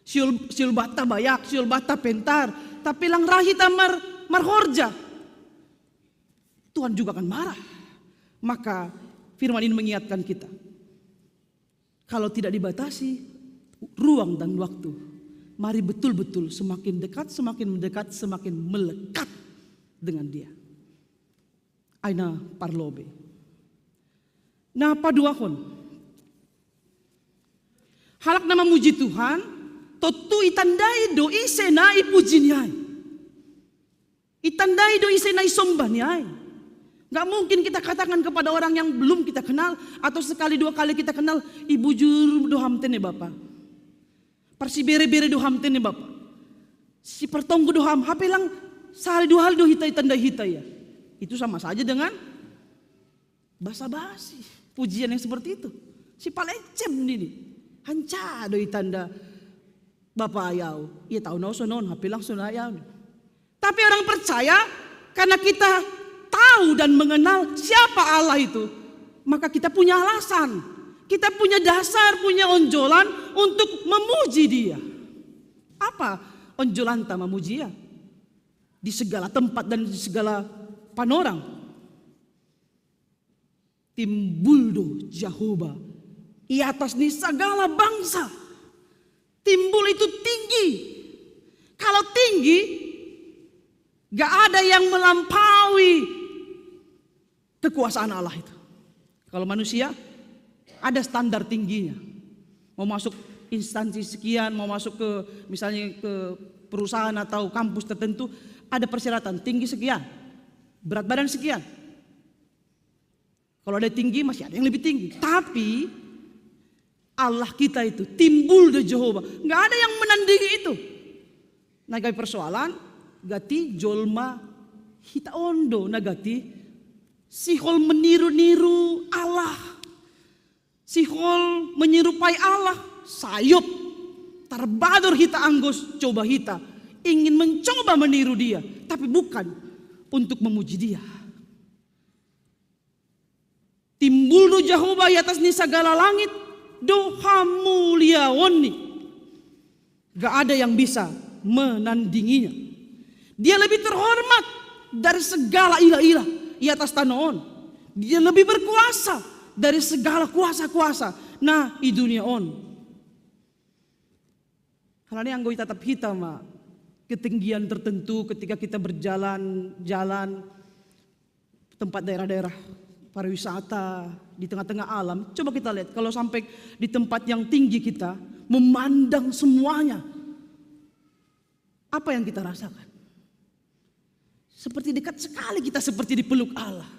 Sihol, sihol banta bayak, sihol banta pentar, tapi lang ra hita mar-, marhorja, Tuhan juga akan marah. Maka firman ini mengingatkan kita, kalau tidak dibatasi ruang dan waktu, mari betul-betul semakin dekat, semakin mendekat, semakin melekat dengan Dia. Ai na parlobei. Na paduahon, halak na mamuji Tuhan, tontu itandai do ise na ipuji ni ai. Itandai do ise na isomba ni ai. Nggak mungkin kita katakan kepada orang yang belum kita kenal atau sekali dua kali kita kenal, "I bujur do ham tene Bapa. Parsibere-bere do ham tene Bapa. Sipartonggo do ham, hape lang sahali dua hali do hita itandai hita ia." Itu sama saja dengan basa-basi. Pujian yang seperti itu. Sipalecem nini. Hanca do itanda bapa ayau. Ia tahu no sonon, hape langsung ayau. Tapi orang percaya, karena kita tahu dan mengenal siapa Allah itu, maka kita punya alasan. Kita punya dasar, punya onjolan untuk memuji Dia. Apa onjolanta memuji Dia? Di segala tempat dan di segala panorang. Timbul do Jahowa i atas ni segala bangsa. Timbul itu tinggi. Kalau tinggi, gak ada yang melampaui kekuasaan Allah itu. Kalau manusia, ada standar tingginya. Mau masuk instansi sekian, mau masuk ke, misalnya, ke perusahaan atau kampus tertentu, ada persyaratan tinggi sekian, berat badan sekian. Kalau ada tinggi, masih ada yang lebih tinggi. Tapi Allah kita itu, timbul do Jahowa, nggak ada yang menandingi itu. Nah, gabe persoalan, gati jolma hita on do, nah, gati sihol meniru-niru Allah. Sihol menyerupai Allah, sayop. Tarbador hita anggo coba hita ingin mencoba meniru Dia, tapi bukan untuk memuji Dia. Timbul do Jahowa i atas ni segala langit, do hamuliaonni. Gak ada yang bisa menandinginya. Dia lebih terhormat dari segala ilah-ilah i atas tano on. Dia lebih berkuasa dari segala kuasa-kuasa na i dunia on. Halani anggo itatap hita ma ketinggian tertentu ketika kita berjalan-jalan tempat daerah-daerah pariwisata di tengah-tengah alam. Coba kita lihat, kalau sampai di tempat yang tinggi kita memandang semuanya, apa yang kita rasakan? Seperti dekat sekali kita, seperti dipeluk Allah.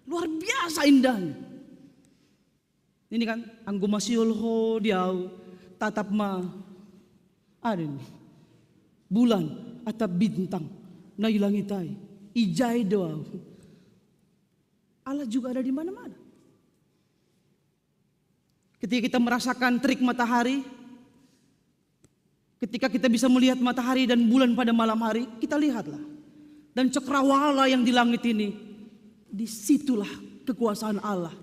Luar biasa indahnya. Ini kan, anggo masihol ho di au, tatap ma, ada ni, bulan atap bintang na i langit ai, ijai do au. Allah juga ada di mana-mana. Ketika kita merasakan terik matahari, ketika kita bisa melihat matahari dan bulan pada malam hari, kita lihatlah. Dan cakrawala yang di langit ini, disitulah kekuasaan Allah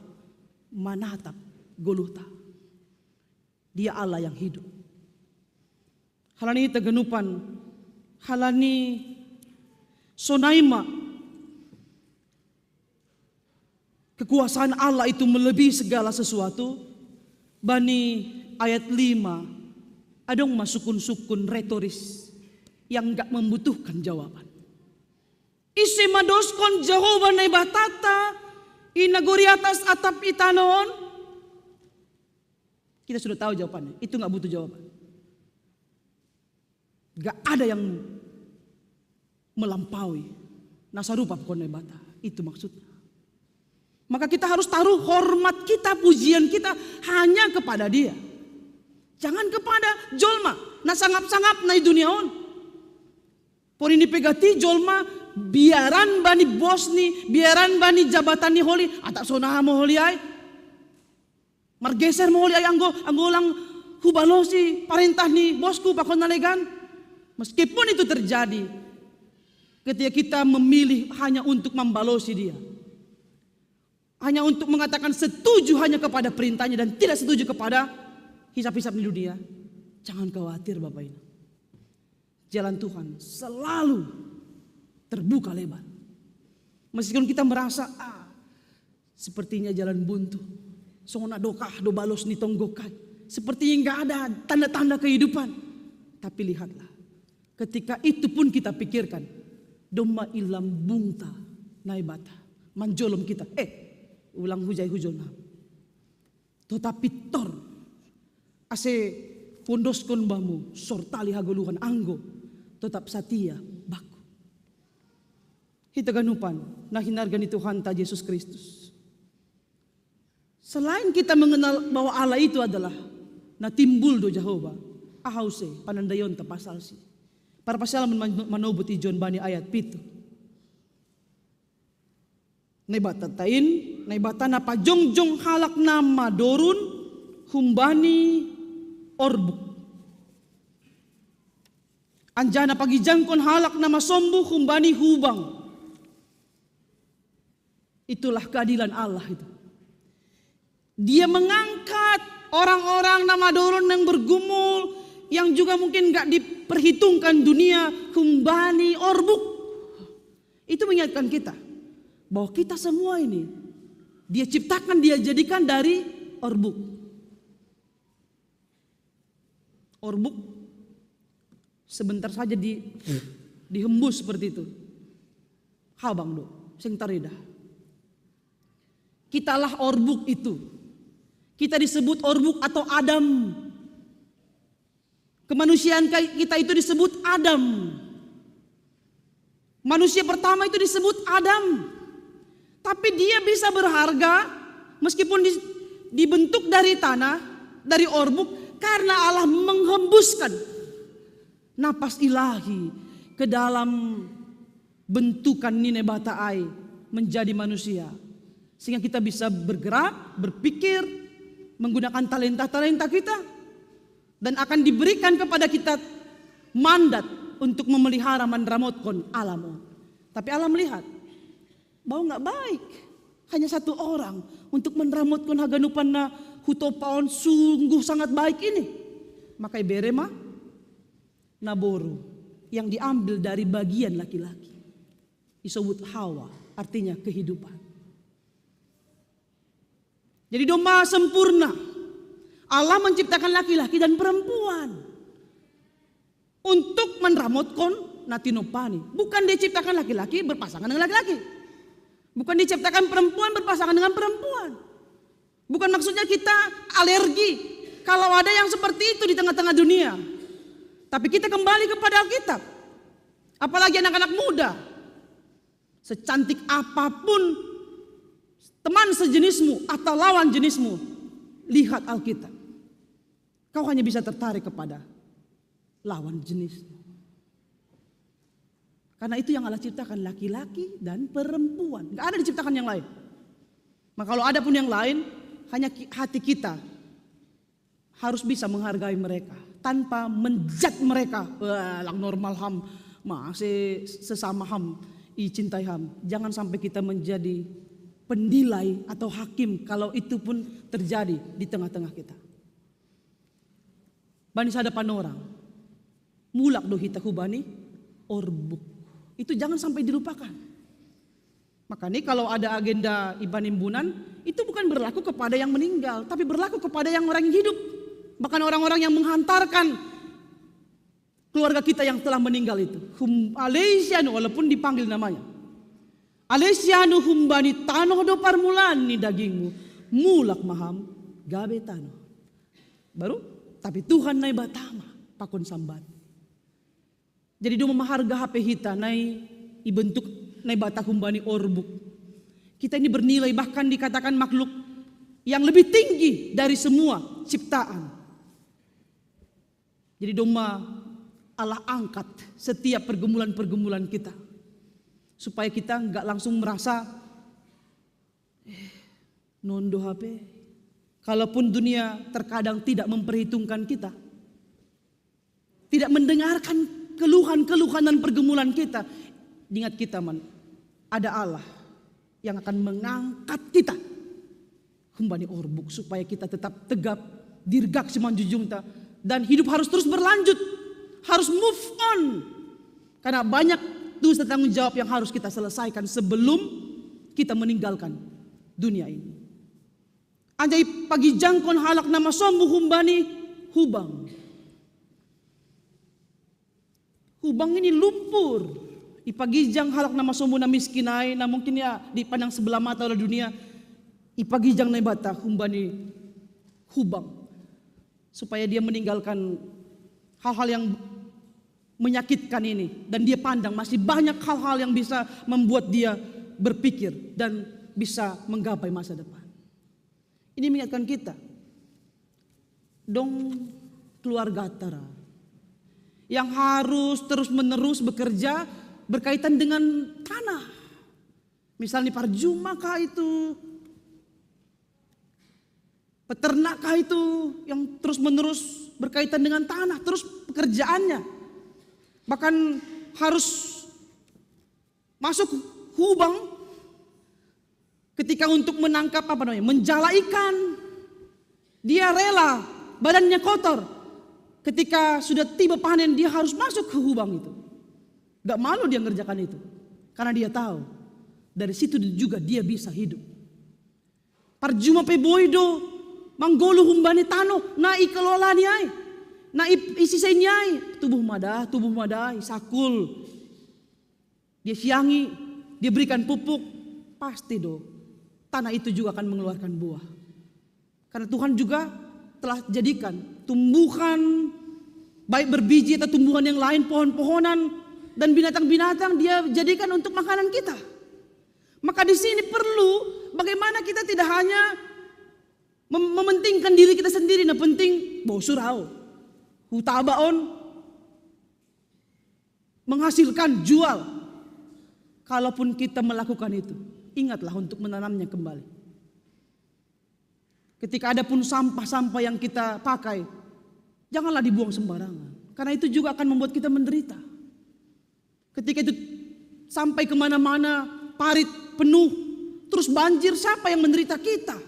manatap goluhta. Dia Allah yang hidup. Halani haganupan, halani sonai ma kekuasaan Allah itu melebihi segala sesuatu. Bani ayat lima, adong ma sukun-sukun retoris yang gak membutuhkan jawaban. Ise ma doskon Jahowa Naibatanta i nagori atas atap i tano on? Kita sudah tahu jawabannya. Itu nggak butuh jawaban. Gak ada yang melampaui na sarupa pakon Naibata. Itu maksudnya. Maka kita harus taruh hormat kita, pujian kita hanya kepada Dia. Jangan kepada jolma na sangap-sangap na i dunia on. Porini pe gati jolma biaran bani bos ni, biaran bani jabatan ni holi, atap sonai ma holi ai. Margeser ma holi ai anggo, anggo lang hubalosi parentah ni bosku pakon na legan. Meskipun itu terjadi, ketika kita memilih hanya untuk membalosi dia, hanya untuk mengatakan setuju hanya kepada perintahnya dan tidak setuju kepada hisap-hisap di dunia, jangan khawatir Bapak Ibu. Jalan Tuhan selalu terbuka lebar. Meskipun kita merasa, ah, sepertinya jalan buntu. Songon na dokah do balos ni tonggokai. Sepertinya nggak ada tanda-tanda kehidupan. Tapi lihatlah, ketika itu pun kita pikirkan, domma i lambungta Naibata manjolom kita. Eh, ulang hujai hujonam. Totap pintor. Ase huondoskon bamu sortali hagoluhan anggo totap satia bangku. Hita ganupan na hinarga ni Tuhanta Jesus Kristus. Selain kita mengenal bahwa Allah itu adalah na timbul do Jahowa, aha use panandaionta pasalsi? Parpasialaman man-, manobut ijon bani ayat pitu. Naibata tain, Naibata na pajongjong halak na madorun humbani orbuk. Anjana pagijangkon halak na masombu humbani hubang. Itulah keadilan Allah itu. Dia mengangkat orang-orang na madolon yang bergumul, yang juga mungkin nggak diperhitungkan dunia, humbani orbuk. Itu mengingatkan kita bahwa kita semua ini dia ciptakan, dia jadikan dari orbuk. Orbuk sebentar saja di, dihembus seperti itu. Habang do, sing tarida. Kitalah orbuk itu. Kita disebut orbuk atau Adam. Kemanusiaan kita itu disebut Adam. Manusia pertama itu disebut Adam. Tapi dia bisa berharga meskipun di, dibentuk dari tanah, dari orbuk, karena Allah menghembuskan napas ilahi ke dalam bentukan ni Naibata ai menjadi manusia. Sehingga kita bisa bergerak, berpikir, menggunakan talenta-talenta kita. Dan akan diberikan kepada kita mandat untuk memelihara, manramotkon alam. Tapi Allah melihat bahwa nggak baik. Hanya satu orang untuk manramotkon haganupan na hutopaon sungguh sangat baik ini. Maka ibere ma naboru yang diambil dari bagian laki-laki. Disebut Hawa, artinya kehidupan. Jadi domba sempurna. Allah menciptakan laki-laki dan perempuan untuk manramotkon na tinopani. Bukan diciptakan laki-laki berpasangan dengan laki-laki. Bukan diciptakan perempuan berpasangan dengan perempuan. Bukan maksudnya kita alergi kalau ada yang seperti itu di tengah-tengah dunia. Tapi kita kembali kepada Alkitab. Apalagi anak-anak muda. Secantik apapun teman sejenismu atau lawan jenismu, lihat Alkitab. Kau hanya bisa tertarik kepada lawan jenis. Karena itu yang Allah ciptakan, laki-laki dan perempuan. Nggak ada diciptakan yang lain. Maka kalau ada pun yang lain, hanya ki-, hati kita harus bisa menghargai mereka tanpa menjat mereka. Wah, lang normal ham, masih sesama ham, icintai ham. Jangan sampai kita menjadi pendilai atau hakim kalau itu pun terjadi di tengah-tengah kita. Bani sada panorang, mulak do hita hubani orbuk. Itu jangan sampai dilupakan. Makanya kalau ada agenda iban imbunan, itu bukan berlaku kepada yang meninggal, tapi berlaku kepada yang orang yang hidup. Bahkan orang-orang yang menghantarkan keluarga kita yang telah meninggal itu. Hum, Alesianu, walaupun dipanggil namanya. Alesianu humbani tanoh do parmulaan ni dagingmu, mulak ma ham gabe tanoh. Baru, tapi Tuhan Naibata ma pakon sambat. Jadi domma maharga hape hita nai ibentuk Naibata humbani orbuk. Kita ini bernilai, bahkan dikatakan makhluk yang lebih tinggi dari semua ciptaan. Jadi domma Allah angkat setiap pergumulan-pergumulan kita. Supaya kita nggak langsung merasa, "Eh, nondo hape." Kalaupun dunia terkadang tidak memperhitungkan kita, tidak mendengarkan keluhan-keluhan dan pergumulan kita, ingat kita, man, ada Allah yang akan mengangkat kita humbani orbuk supaya kita tetap tegap, dirgak simanjujungta, dan hidup harus terus berlanjut, harus move on. Karena banyak tugas dan tanggung jawab yang harus kita selesaikan sebelum kita meninggalkan dunia ini. Anjai pagijangkon halak na masombu humbani hubang. Hubang ini lumpur. Ipagijang halak na masombu na miskin ai, na mungkin ya dipandang sebelah mata oleh dunia. Ipagijang Naibata humbani hubang. Supaya dia meninggalkan hal-hal yang menyakitkan ini. Dan dia pandang masih banyak hal-hal yang bisa membuat dia berpikir dan bisa menggapai masa depan. Ini mengingatkan kita. Dong keluarga tara yang harus terus-menerus bekerja berkaitan dengan tanah. Misalnya parjuma kah itu? Peternakkah itu yang terus-menerus berkaitan dengan tanah, terus pekerjaannya. Bahkan harus masuk hubang ketika untuk menangkap apa namanya, menjala ikan. Dia rela, badannya kotor. Ketika sudah tiba panen, dia harus masuk ke hubang itu. Gak malu dia ngerjakan itu. Karena dia tahu, dari situ juga dia bisa hidup. Parjuma pe boi do manggolu humbani tano na i kelola ni ai, na i, i sisei ni ai, tubuh ma da, tubuh ma da, i sakul. Dia siangi, dia berikan pupuk, pasti do tanah itu juga akan mengeluarkan buah. Karena Tuhan juga telah jadikan tumbuhan, baik berbiji atau tumbuhan yang lain, pohon-pohonan dan binatang-binatang, dia jadikan untuk makanan kita. Maka di sini perlu bagaimana kita tidak hanya mem-, mementingkan diri kita sendiri, nah penting bosur au, hutaba on, menghasilkan, jual. Kalaupun kita melakukan itu, ingatlah untuk menanamnya kembali. Ketika ada pun sampah-sampah yang kita pakai, janganlah dibuang sembarangan. Karena itu juga akan membuat kita menderita. Ketika itu sampai kemana-mana, parit penuh, terus banjir, siapa yang menderita? Kita.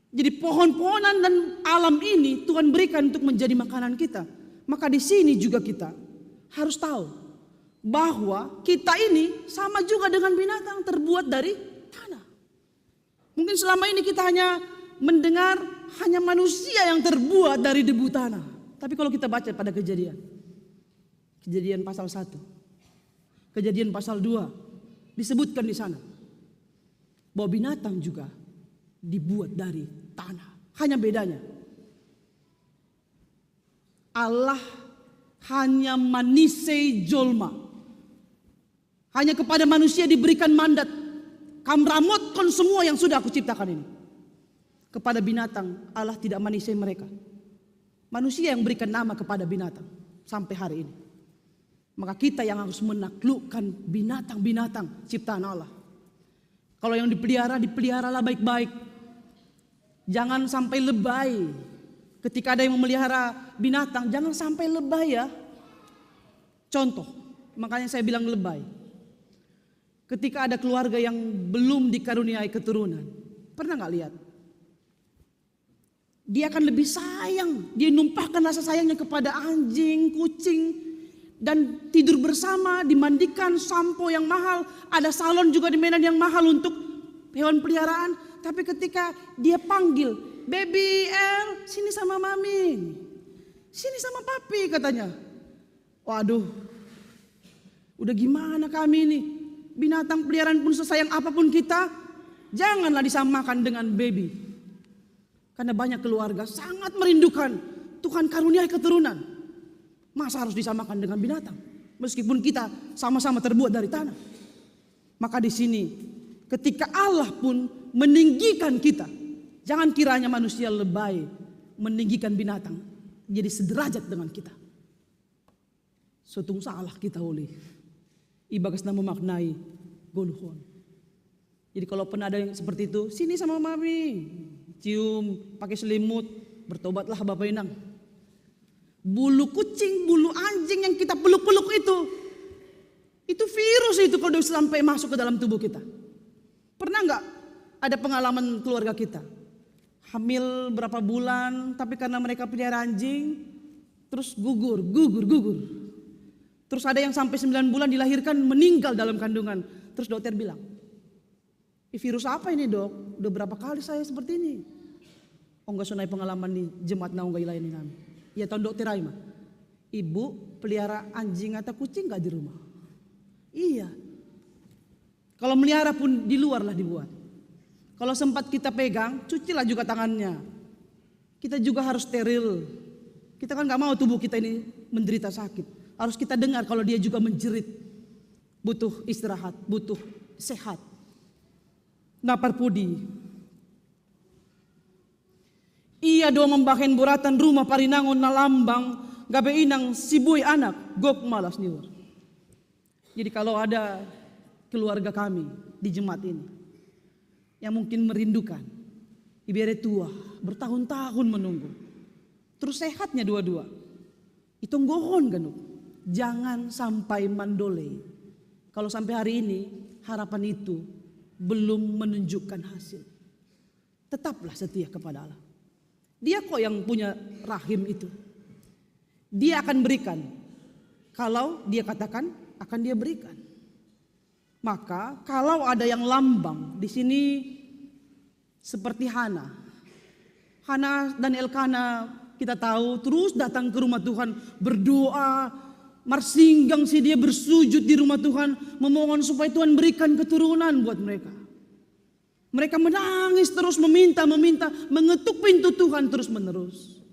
Jadi pohon-pohonan dan alam ini Tuhan berikan untuk menjadi makanan kita. Maka di sini juga kita harus tahu bahwa kita ini sama juga dengan binatang, terbuat dari tanah. Mungkin selama ini kita hanya mendengar hanya manusia yang terbuat dari debu tanah. Tapi kalau kita baca pada Kejadian, Kejadian pasal satu, Kejadian pasal dua, disebutkan di sana bahwa binatang juga dibuat dari tanah. Hanya bedanya, Allah hanya manisei jolma. Hanya kepada manusia diberikan mandat, "Kam ramotkon semua yang sudah Aku ciptakan ini." Kepada binatang, Allah tidak manisei mereka. Manusia yang berikan nama kepada binatang sampai hari ini. Maka kita yang harus menaklukkan binatang-binatang ciptaan Allah. Kalau yang dipelihara, dipeliharalah baik-baik. Jangan sampai lebay. Ketika ada yang memelihara binatang, jangan sampai lebay ya. Contoh, makanya saya bilang lebay. Ketika ada keluarga yang belum dikaruniai keturunan, pernah nggak lihat? Dia akan lebih sayang, dia numpahkan rasa sayangnya kepada anjing, kucing, dan tidur bersama, dimandikan, sampo yang mahal, ada salon juga di Medan yang mahal untuk hewan peliharaan. Tapi ketika dia panggil, "Baby L, sini sama mami, sini sama papi," katanya. Waduh, udah gimana kami ini? Binatang peliharaan pun sesayang apapun kita, janganlah disamakan dengan baby. Karena banyak keluarga sangat merindukan Tuhan karuniai keturunan. Masa harus disamakan dengan binatang? Meskipun kita sama-sama terbuat dari tanah. Maka di sini, ketika Allah pun meninggikan kita, jangan kiranya manusia lebay meninggikan binatang jadi sederajat dengan kita. Sotung salah kita oleh ibagas nama maknai goluhon. Jadi kalau pernah ada yang seperti itu, "Sini sama mami, cium, pakai selimut, bertobatlah bapak inang." Bulu kucing, bulu anjing yang kita peluk-peluk itu, itu virus itu kalau sampai masuk ke dalam tubuh kita. Pernah nggak ada pengalaman keluarga kita? Hamil berapa bulan, tapi karena mereka pelihara anjing, terus gugur, gugur, gugur. Terus ada yang sampai sembilan bulan dilahirkan, meninggal dalam kandungan. Terus dokter bilang, "Ih, virus apa ini, Dok? Udah berapa kali saya seperti ini?" Ongga sonai pengalaman ni jemaat na ongga ilayani nami. Iya, taon dokter ai ma. "Ibu pelihara anjing atau kucing nggak di rumah?" Iya. Kalau melihara pun di luar lah dibuat. Kalau sempat kita pegang, cucilah juga tangannya. Kita juga harus steril. Kita kan nggak mau tubuh kita ini menderita sakit. Harus kita dengar kalau dia juga menjerit. Butuh istirahat, butuh sehat. Na parpudi. Ia do mambahen boratan rumah parinangon na lambang, gabe inang si boi anak, gok ma las ni uhur. Jadi kalau ada keluarga kami di jemaat ini yang mungkin merindukan, Ibere tua, bertahun-tahun menunggu. Terus sehatnya dua-dua. Itu nggohon ganuk. Jangan sampai mandolei. Kalau sampai hari ini harapan itu belum menunjukkan hasil, tetaplah setia kepada Allah. Dia kok yang punya rahim itu. Dia akan berikan. Kalau dia katakan, akan dia berikan. Maka kalau ada yang lambang di sini seperti Hana. Hana dan Elkana, kita tahu, terus datang ke rumah Tuhan, berdoa, marsinggang si dia, bersujud di rumah Tuhan, memohon supaya Tuhan berikan keturunan buat mereka. Mereka menangis terus, meminta, meminta, mengetuk pintu Tuhan terus menerus.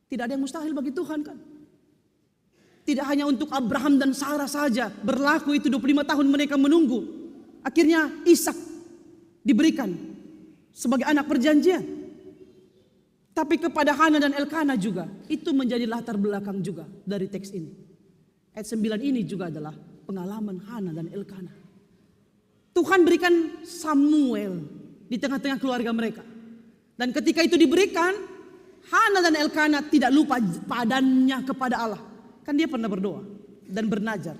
Tidak ada yang mustahil bagi Tuhan, kan? Tidak hanya untuk Abraham dan Sarah saja berlaku itu, dua puluh lima tahun mereka menunggu. Akhirnya Ishak diberikan sebagai anak perjanjian. Tapi kepada Hana dan Elkana juga, itu menjadi latar belakang juga dari teks ini. Ayat sembilan ini juga adalah pengalaman Hana dan Elkana. Tuhan berikan Samuel di tengah-tengah keluarga mereka. Dan ketika itu diberikan, Hana dan Elkana tidak lupa padannya kepada Allah. Kan dia pernah berdoa dan bernajar,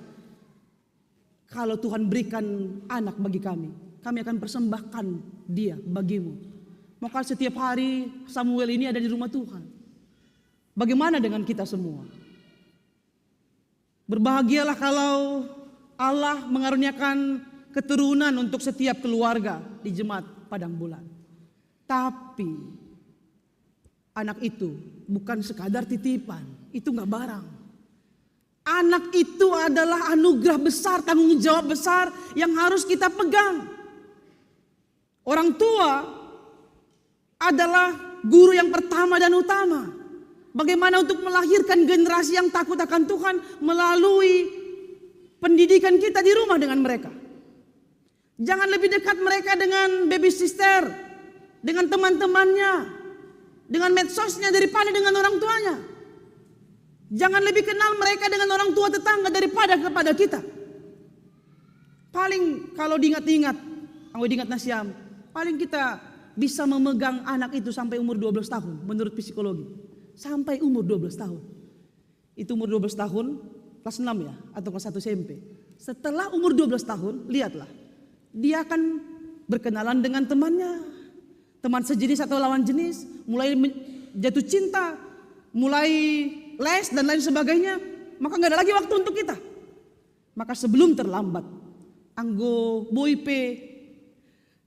"Kalau Tuhan berikan anak bagi kami, kami akan persembahkan dia bagimu." Maka setiap hari Samuel ini ada di rumah Tuhan. Bagaimana dengan kita semua? Berbahagialah kalau Allah mengaruniakan keturunan untuk setiap keluarga di jemaat Padang Bulan. Tapi anak itu bukan sekadar titipan, itu nggak barang. Anak itu adalah anugerah besar, tanggung jawab besar yang harus kita pegang. Orang tua adalah guru yang pertama dan utama. Bagaimana untuk melahirkan generasi yang takut akan Tuhan melalui pendidikan kita di rumah dengan mereka. Jangan lebih dekat mereka dengan baby sister, dengan teman-temannya, dengan medsosnya daripada dengan orang tuanya. Jangan lebih kenal mereka dengan orang tua tetangga daripada kepada kita. Paling kalau diingat-ingat, anggo diingat nasiam, paling kita bisa memegang anak itu sampai umur dua belas tahun menurut psikologi. Sampai umur dua belas tahun. Itu umur dua belas tahun, kelas enam ya, atau kelas satu S M P. Setelah umur dua belas tahun, lihatlah. Dia akan berkenalan dengan temannya, teman sejenis atau lawan jenis, mulai men- jatuh cinta, mulai les dan lain sebagainya. Maka nggak ada lagi waktu untuk kita. Maka sebelum terlambat, anggo boi pe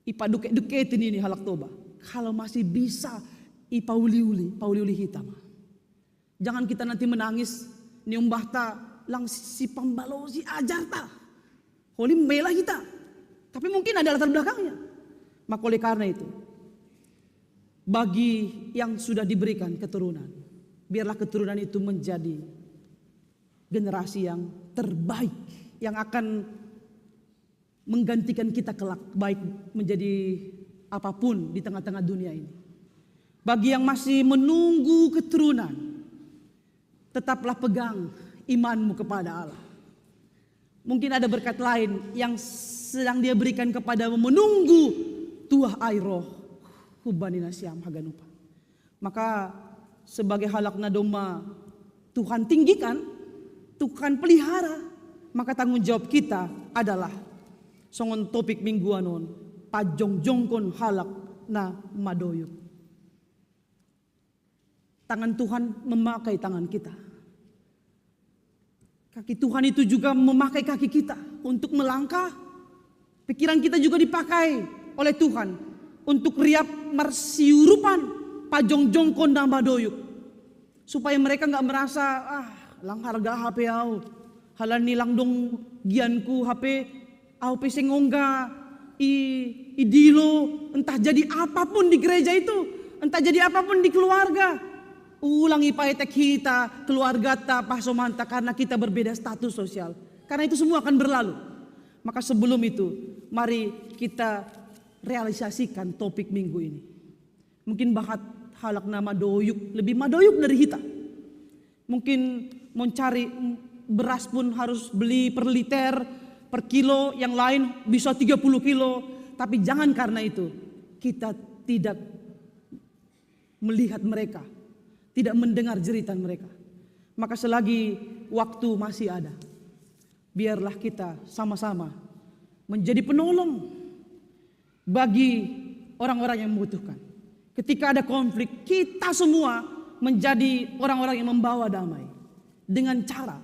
ipaduke-duketin ini halak Toba. Kalau masih bisa ipauli-uli, pauli-uli hita ma. Jangan kita nanti menangis, ni umbahta lang sipambalosi ajarta. Holim bela hita. Tapi mungkin ada latar belakangnya. Maka oleh karena itu, bagi yang sudah diberikan keturunan, biarlah keturunan itu menjadi generasi yang terbaik, yang akan menggantikan kita kelak, baik menjadi apapun di tengah-tengah dunia ini. Bagi yang masih menunggu keturunan, tetaplah pegang imanmu kepada Allah. Mungkin ada berkat lain yang sedang dia berikan kepada menunggu tuah ai roh hubani nasiam haganupa. Maka sebagai halak na domma Tuhan tinggikan, Tuhan pelihara, maka tanggung jawab kita adalah songon topik mingguan on, pajongjongkon halak na madoyuk. Tangan Tuhan memakai tangan kita. Kaki Tuhan itu juga memakai kaki kita untuk melangkah. Pikiran kita juga dipakai oleh Tuhan untuk riap marsiurupan, pajongjongkon na madoyuk. Supaya mereka nggak merasa, ah, lang harga hape au. Halani lang dong gianku hape, au pe seng ongga i, i dilo, entah jadi apapun di gereja itu, entah jadi apapun di keluarga. Ulang ipaetek hita, keluargata, pahsomanta, karena kita berbeda status sosial. Karena itu semua akan berlalu. Maka sebelum itu, mari kita realisasikan topik minggu ini. Mungkin bahat halak na madoyuk, lebih madoyuk dari hita. Mungkin mencari beras pun harus beli per liter, per kilo, yang lain bisa tiga puluh kilo. Tapi jangan karena itu kita tidak melihat mereka, tidak mendengar jeritan mereka. Maka selagi waktu masih ada, biarlah kita sama-sama menjadi penolong bagi orang-orang yang membutuhkan. Ketika ada konflik, kita semua menjadi orang-orang yang membawa damai dengan cara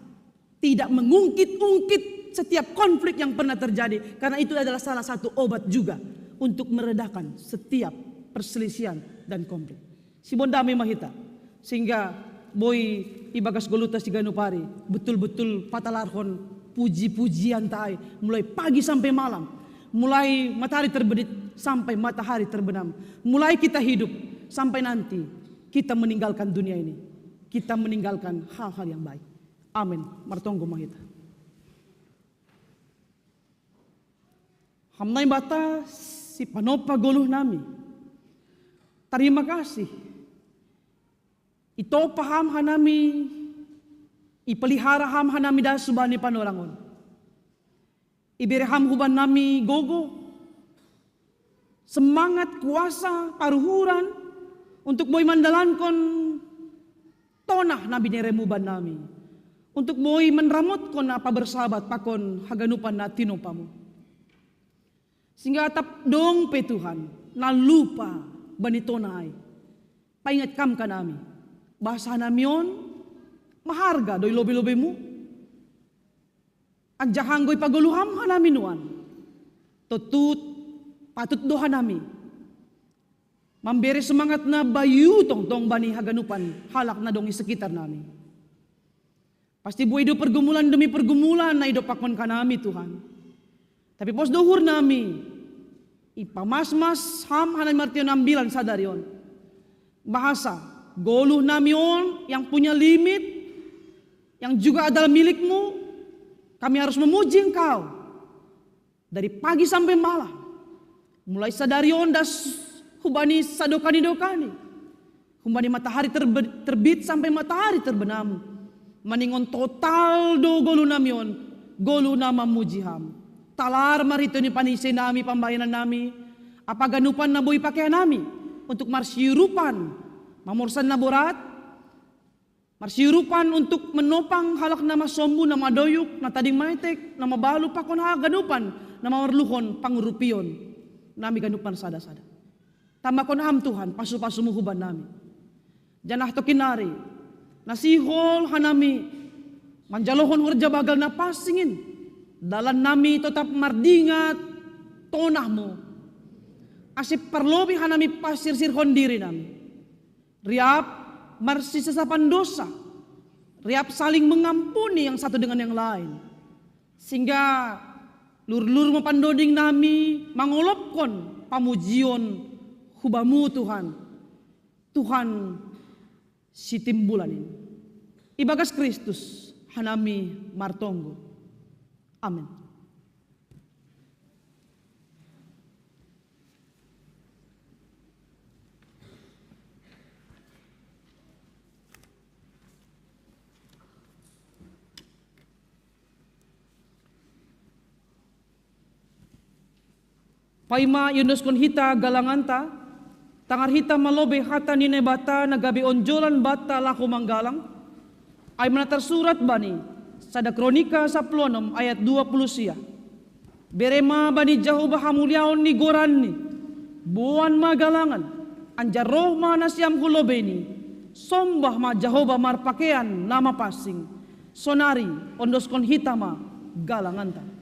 tidak mengungkit-ungkit setiap konflik yang pernah terjadi, karena itu adalah salah satu obat juga untuk meredakan setiap perselisihan dan konflik. Si bon damai ma hita, sehingga boi ibagas goluhta siganup ari betul-betul patalarhon puji-pujian ta ai, mulai pagi sampai malam, mulai matahari terbenam sampai matahari terbenam, mulai kita hidup sampai nanti kita meninggalkan dunia ini, kita meninggalkan hal-hal yang baik. Amin. Martonggo ma hita. Ham Naibata, sipanompa goluh nami, tarima kasih. Itompa Ham hanami, ipelihara Ham hanami das hubani panorang on. Ibere Ham huban nami gogo, semangat, kuasa, paruhuran untuk boi mandalankon tonah na binerem huban nami, untuk boi manramotkon na pabersabat pakon haganupan na tinompamu. Sehingga atap dong pe Tuhan na lupa bani tonah ai, paingat Kam hanami, bahasa hanami on maharga do i lobei-lobeimu. Anjaha anggo ipagoluh Ham hanami nuan, totut patut do hanami mambere semangat na bayu tongtong bani haganupan halak na dong i sekitar nami. Pasti boi do pergumulan demi pergumulan na idompakkon hanami Tuhan. Tapi pos do uhur nami, ipamasmas Ham hanami martinoin ambilan sadari on. Bahasa goluh nami on yang punya limit, yang juga adalah milik-Mu, kami harus memuji Engkau dari pagi sampai malam, mulai sadari on das hubani sadokani-dokani, hubani matahari terbe-, terbit sampai matahari terbenam. Maningon total do goluh nami on, goluh na mamuji Ham. Talar marhitei ni panise nami, pambahenan nami, haganupan na boi pake hanami untuk marsiurupan, mamorsan na borat, marsiurupan untuk menopang halak na masombu, na madoyuk, na tading maetek, na mabalu pakon haganupan na mamerluhon pangurupion nami ganupan sada-sada. Tambahkon Ham Tuhan pasu-pasumu huban nami. Janah tongkin nari, na sihol hanami manjalohon horja bagal na pansing in, dalan nami totap mardingat tonahmu, ase parlobei hanami pasirsirhon diri nami. Riap marsisesapan dosa, riap saling mengampuni yang satu dengan yang lain. Sehingga lurlur ma pandoding nami mangolopkon pamujion hu Bamu Tuhan, Tuhan sitimbulan in. Ibagas Kristus hanami martonggo. Amin. Paima iondoskon hita galanganta, tangar hita ma lobei hata ni Naibata na gabe onjolan banta laho manggalang, ai ma na tarsurat bani sada Kronika sapuluh onom ayat dua puluh sia. Bere ma bani Jahowa hamuliaon ni goranni, boan ma galangan, anjaha roh ma nasiam hu lobeini, sombah ma Jahowa marpakean na mapansing. Sonari ondoskon hita ma galanganta.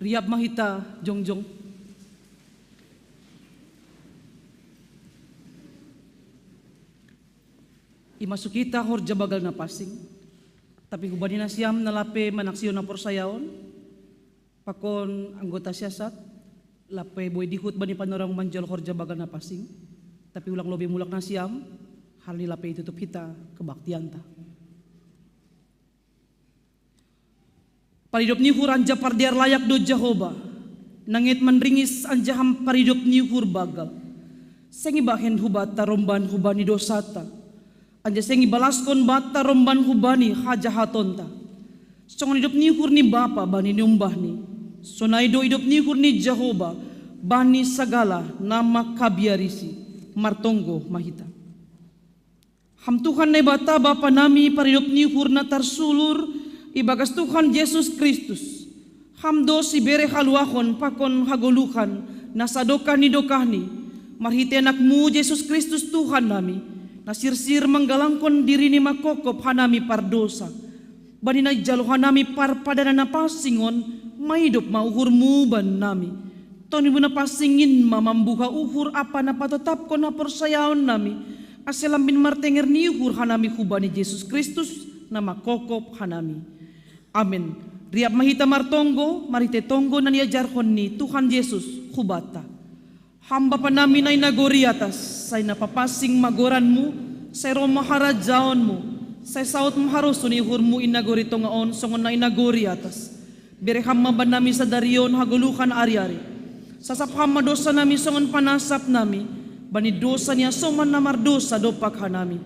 Riap ma hita jongjong. Imasuk hita horja bagal na pansing. Tapi hubani nasiam na lape manaksihon haporsayaon, pakon anggota siasat, lape boi dihut bani panorang manjalo horja bagal na pansing. Tapi ulang lobi mulak nasiam, hal ni lape itutup hita kebaktianta. Paridop ni uhur anjaha pardear layak do Jahowa, nanget manringis anjaha paridop ni uhur bagal. Seng ibahen hubata romban hubani dosata, anjaha seng ibalaskon bata romban hubani hajahatonta. Songon idop ni uhur ni bapa bani ni umbahni, sonai do idop ni uhur ni Jahowa bani sagala na mangkabiarisi. Martonggo ma hita. Ham Tuhan Naibata Bapa nami, paridop ni uhur na tarsulur ibagas Tuhan Jesus Kristus, Ham do sibere haluahon pakon hagoluhan na sadokah ni dokahni, marhitei AnakMu Jesus Kristus Tuhan nami, na sirsir manggalangkon diriNi mangkopkop hanami pardosa. Bani na ijalo hanami parpadanan na pansing on, maidop ma uhurMu bannami. TondiMu na pansing in ma mambuha uhur ampa na patotapkon haporsayaonnami, ase lambin martenger ni uhur hanami hubani Jesus Kristus, na mangkopkop hanami. Amen. Riap ma hita martonggo marhitei tonggo na niajarhon ni Tuhan Jesus hubanta. Ham Bapa nami na i nagori atas, sai na papansing ma goranMu, sai ro ma harajaonMu, sai saut ma harosuh ni uhurMu i nagori tonga on songon na i nagori atas. Bere Ham ma bannami sadari on hagoluhan ariari. Sasap Ham ma dousa nami songon panasap nami bani dousa ni hasoman na mardousa dompak hanami.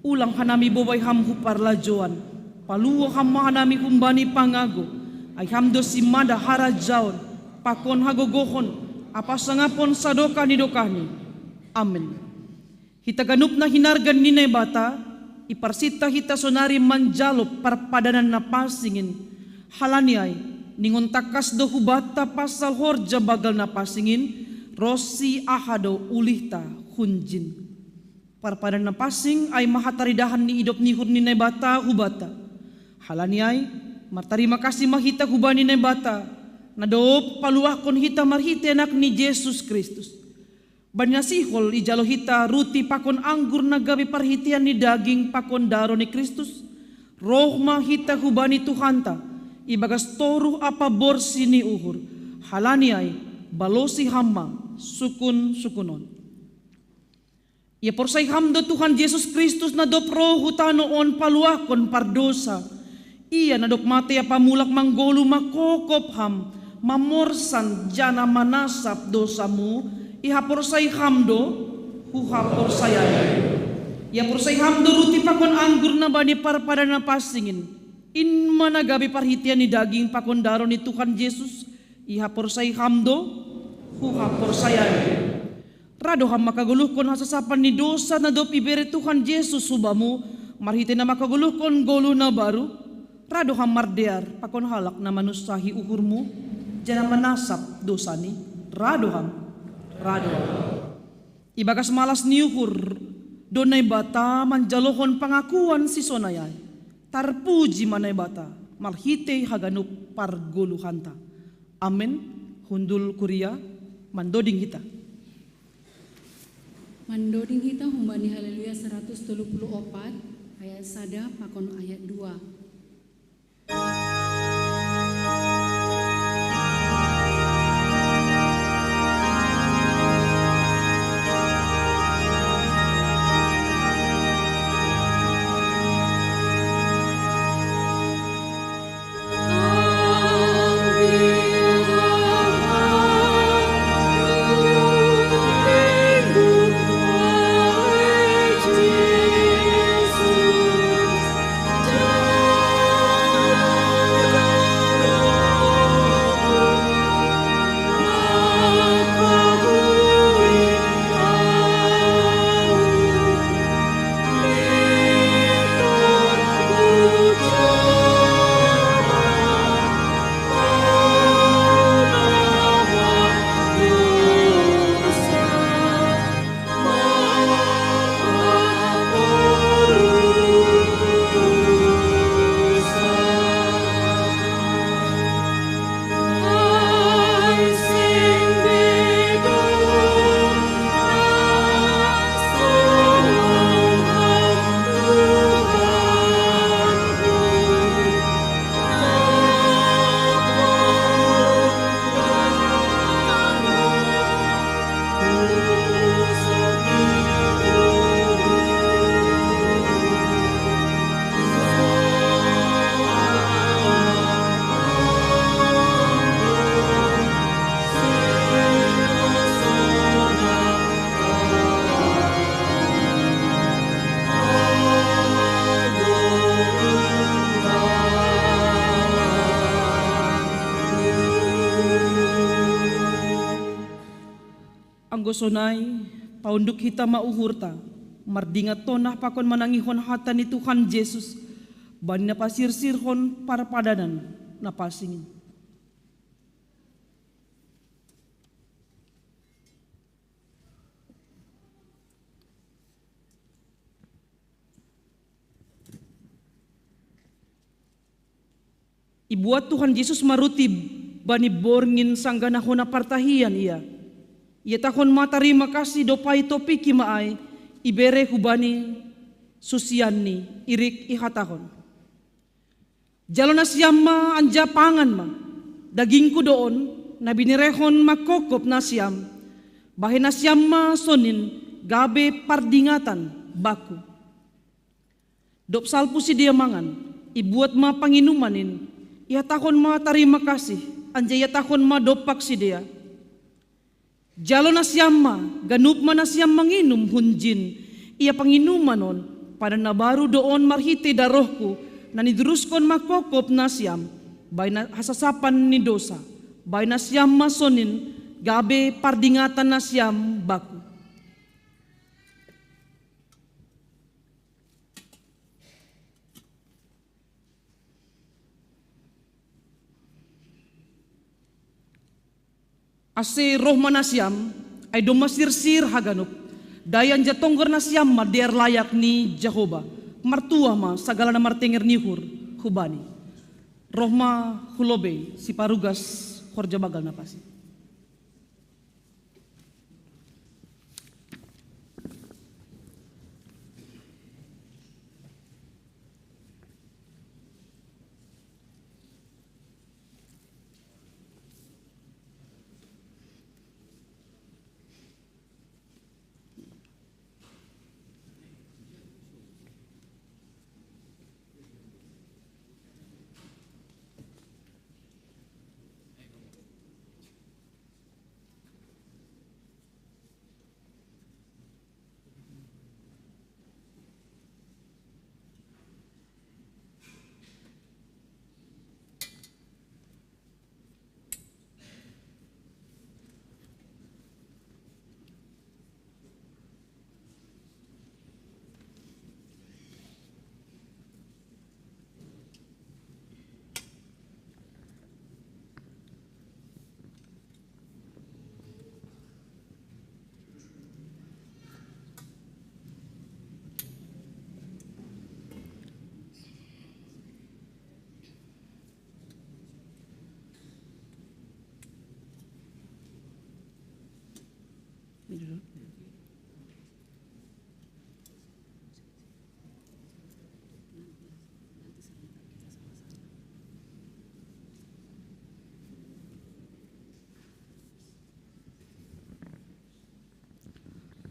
Ulang hanami bobai Ham hu parlajouan. Paluo Ham ma hanami humbani pangago. Ai Ham do simada harajaon, pakon hagogohon, ampa sangapon sadokah ni dokahni. Amen. Hita ganup na hinargan ni Naibata, iparsinta hita sonari manjalo parpadanan na pansing in. Halani ai, ningon tangkas do hubanta pasal horja bagal na pansing in, ronsi aha do ulihta hunjin. Parpadanan na pansing ai ma hataridahan ni idop ni uhur ni Naibata hubanta. Halani ai, martarima kasih ma hita hubani Naibata, na dob paluahkon hita marhitei AnakNi Jesus Kristus. Bani na sihol ijalo hita ruti pakon anggur na gabe parhitean ni daging pakon daroh ni Kristus, roh ma hita hubani Tuhanta ibagas toruh ampa borsi ni uhur. Halani ai, balosi Ham ma sungkunsungkun on. Ia porsai Ham do Tuhan Jesus Kristus na dob ro hu tano on paluahkon pardousa. Ia na dob matei ampa mulak manggoluh mangkopkop Ham, mamorsan jana manasap dousaMu, ihaporsai Ham do, huhaporsayaon. Ia porsai Ham do ruti pakon anggur na bani parpadanan na pansing in. In ma na gabe parhitean ni daging pakon daroh ni Tuhan Jesus, ihaporsai Ham do, huhaporsayaon. Ra do Ham mangkagoluhkon hasasapan ni dousa na dob ibere Tuhan Jesus hubamu, marhitei na mangkagoluhkon goluh na baru. Ra do Ham mardear pakon halak na manunsahi uhurMu, jana manasap dousani. Ra do Ham. Ra do Ham. Ibagas malas ni uhur do Naibata manjalohon pangakuan sisonai ai. Tarpuji ma Naibata marhitei haganup pargoluhanta. Amen. Hundul kuria, mandoding hita. Mandoding hita humbani Haleluya saratus tolu puluh opat, ayat sada pakon ayat dua. Anggo sonai, paunduk hita ma uhurta, mardingat tona pakon manangihon hata ni Tuhan Jesus, bani na pasirsirhon parpadanan na pansing in. Ibuat Tuhan Jesus ma ruti bani borngin sanggah na hona partahian ia. Ihatahon ma tarima kasih dob ai topiki ma ai, ibere hubani susianni, irik ihatahon: Jalo nasiam ma anjaha pangan ma, dagingku do on, na binerehon mangkopkop nasiam, bahen nasiam ma sonin gabe pardingatan bakku. Dob salpu sidea mangan, ibuat ma panginuman in, ihatahon ma tarima kasih, anjaha ihatahon ma dompak sidea: Jalo nasiam ma, ganup ma nasiam manginum hunjin ia panginuman on, padan na baru do on marhitei darohku, na niduruskon mangkopkop nasiam, bahen hasasapan ni dosa. Bahen nasiam ma sonin gabe pardingatan nasiam bakku. Ase roh ma nasiam, ai domma sirsir haganup, dai anjaha tonggor nasiam ma dear layak ni Jahowa, martua ma sagala na martenger ni uhur hu Bani. Roh ma hu lobei siparugas horja banggal na pansing.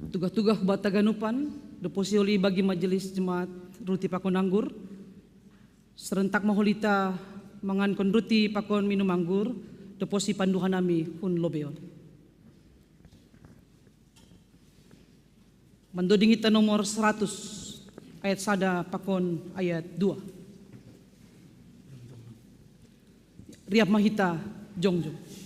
Tugah-tugah hubanta haganupan, dob posi oli bagi majelis jemaat ruti pakon anggur, serentak ma hita mangankon ruti pakon minum anggur, dob posi pandohan nami hun lobei on. Mandoding hita nomor seratus, ayat sada pakon ayat dua. Riap ma hita jongjong.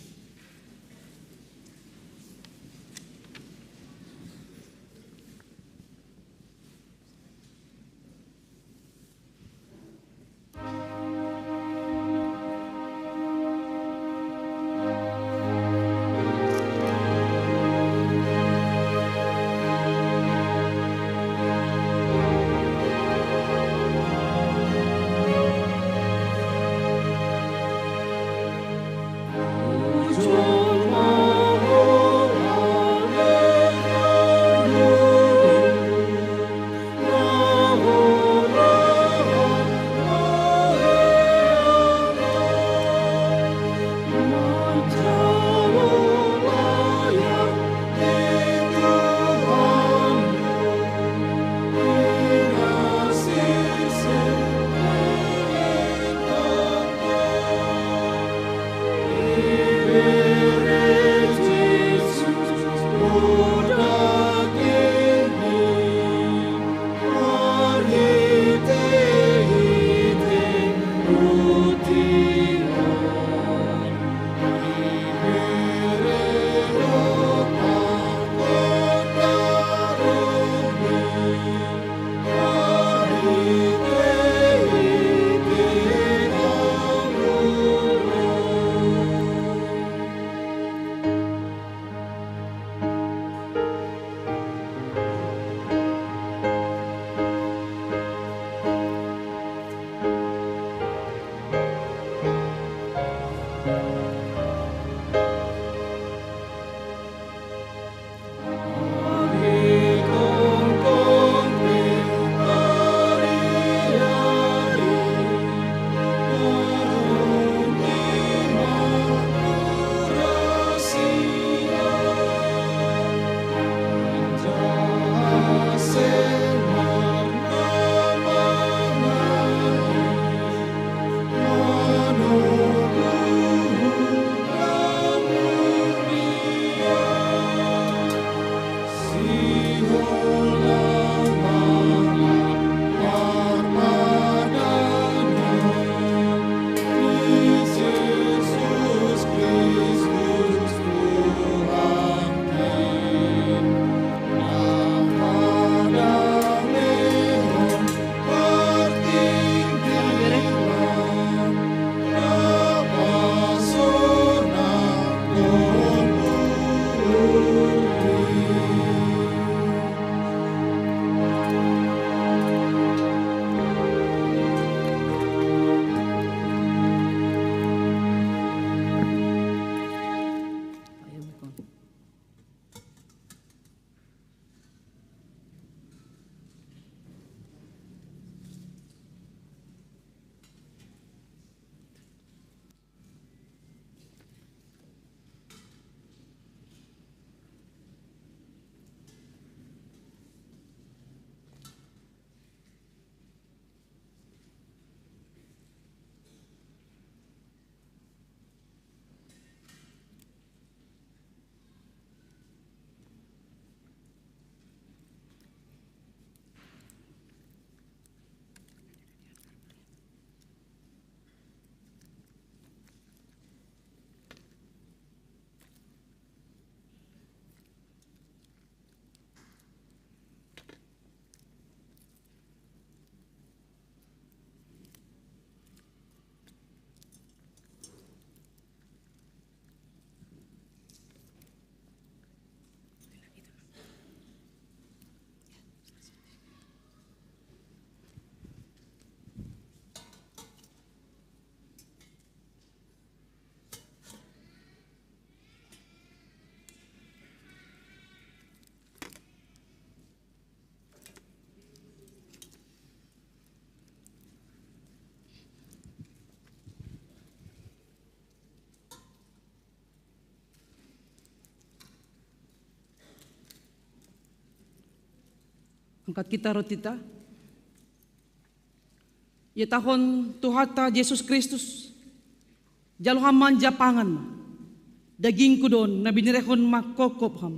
Angkat kita rotita. Ietahon Tuhanta Jesus Kristus, jalo ham ma anja pangan, dagingku do on na binirehon mangkopkop ham.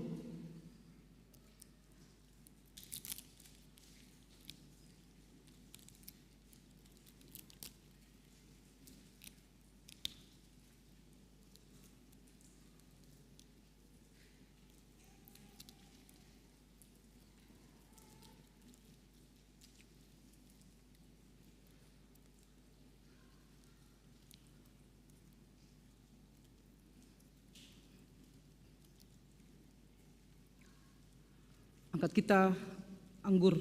Angkat kita anggur.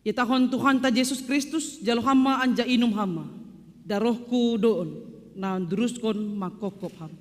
Ietahon Tuhanta Jesus Kristus, jalo ham ma anja inum ham ma, darohku do on, na nduruskon mangkopkop ham.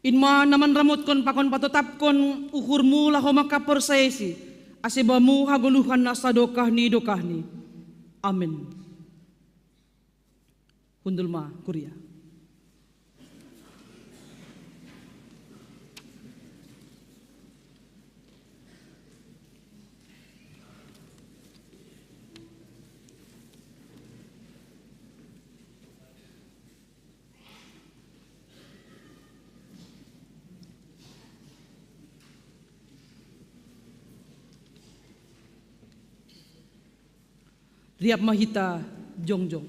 In ma na manramotkon pakon patotapkon uhurmu laho mangkaporsayaisi, ase bamu hagoluhan na sadokah ni dokahni. Amen. Hundul ma kuria. Riap ma hita jongjong.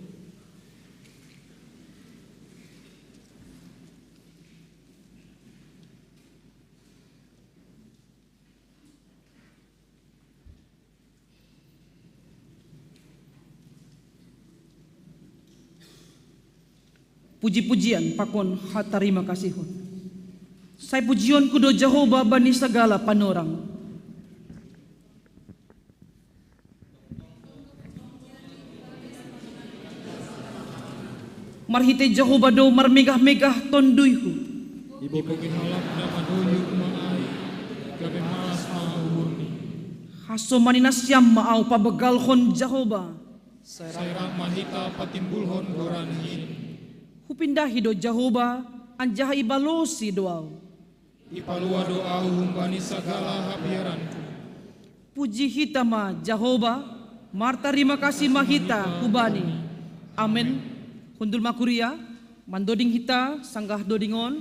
Puji-pujian pakon hatarima kasihon. Sai pujionku do Jahowa bani sagala panorang. Marhitei Jahowa do marmegah-megah tonduyhu. Ibogei halak na manuyuk ma ai, gabe malas ma uhurni. Hasoman ni nasiam ma ahu pabagalhon Jahowa. Sai rap ma hita patimbulhon goran in. Hupindahi do Jahowa, anjaha ibalosi do ahu. Ipalua do ahu humbani sagala habiaranku. Puji hita ma Jahowa, martarima kasih ma hita hubani. Amen. Hundul ma kuria, mandoding hita sanggah doding on,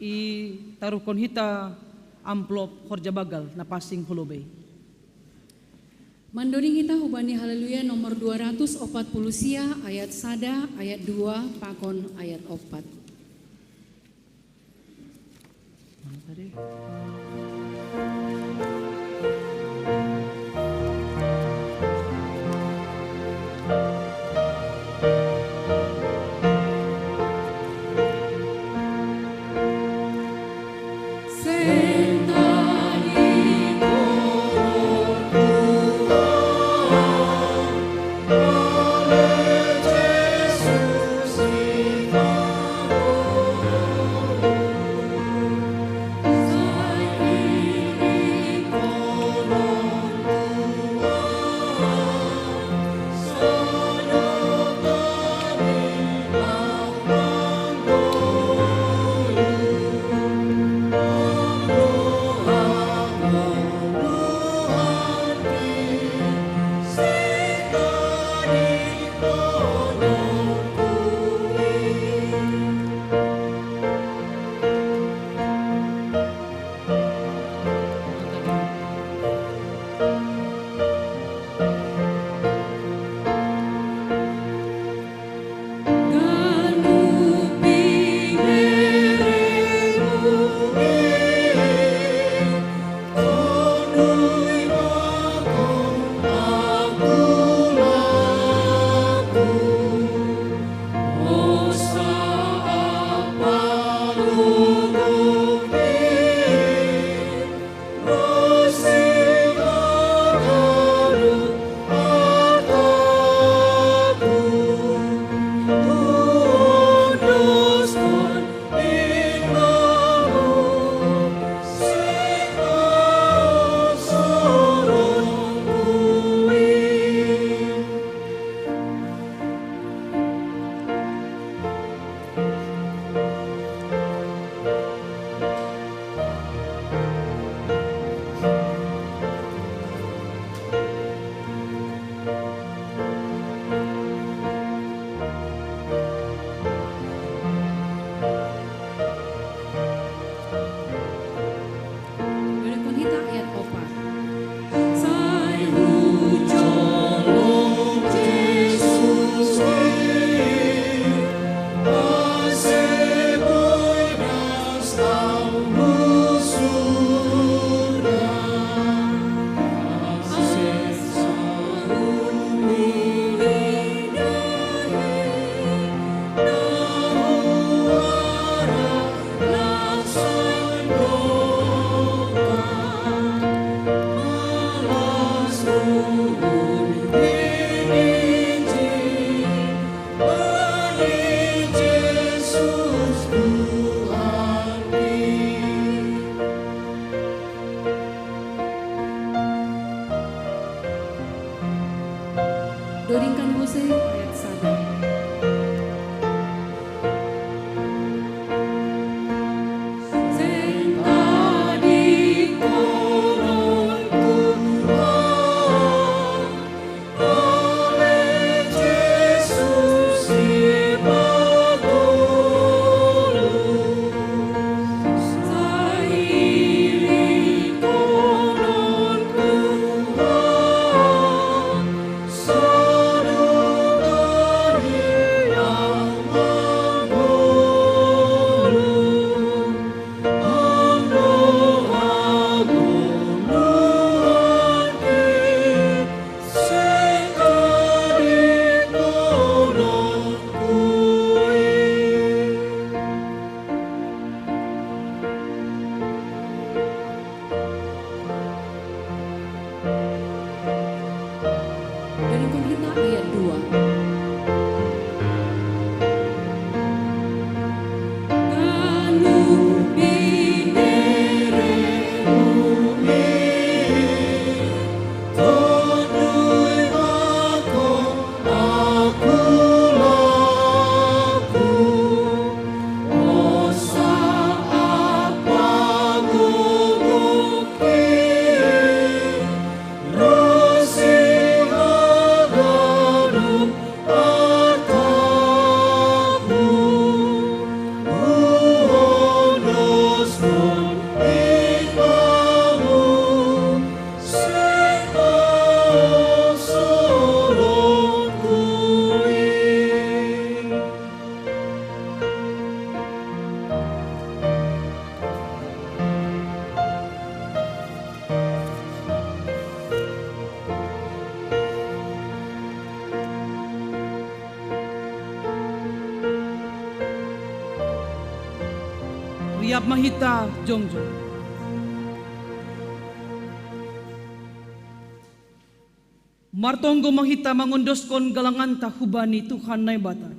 itaruhkon hita amplop horja bagal na pansing hu lobei. Mandoding hita hubani Haleluya nomor dua ratus opat puluh sia, ayat sada, ayat dua, pakon ayat opat. Tap mahita jongjong. Martonggo mahita mangondoskon galanganta hubani Tuhan Naibata.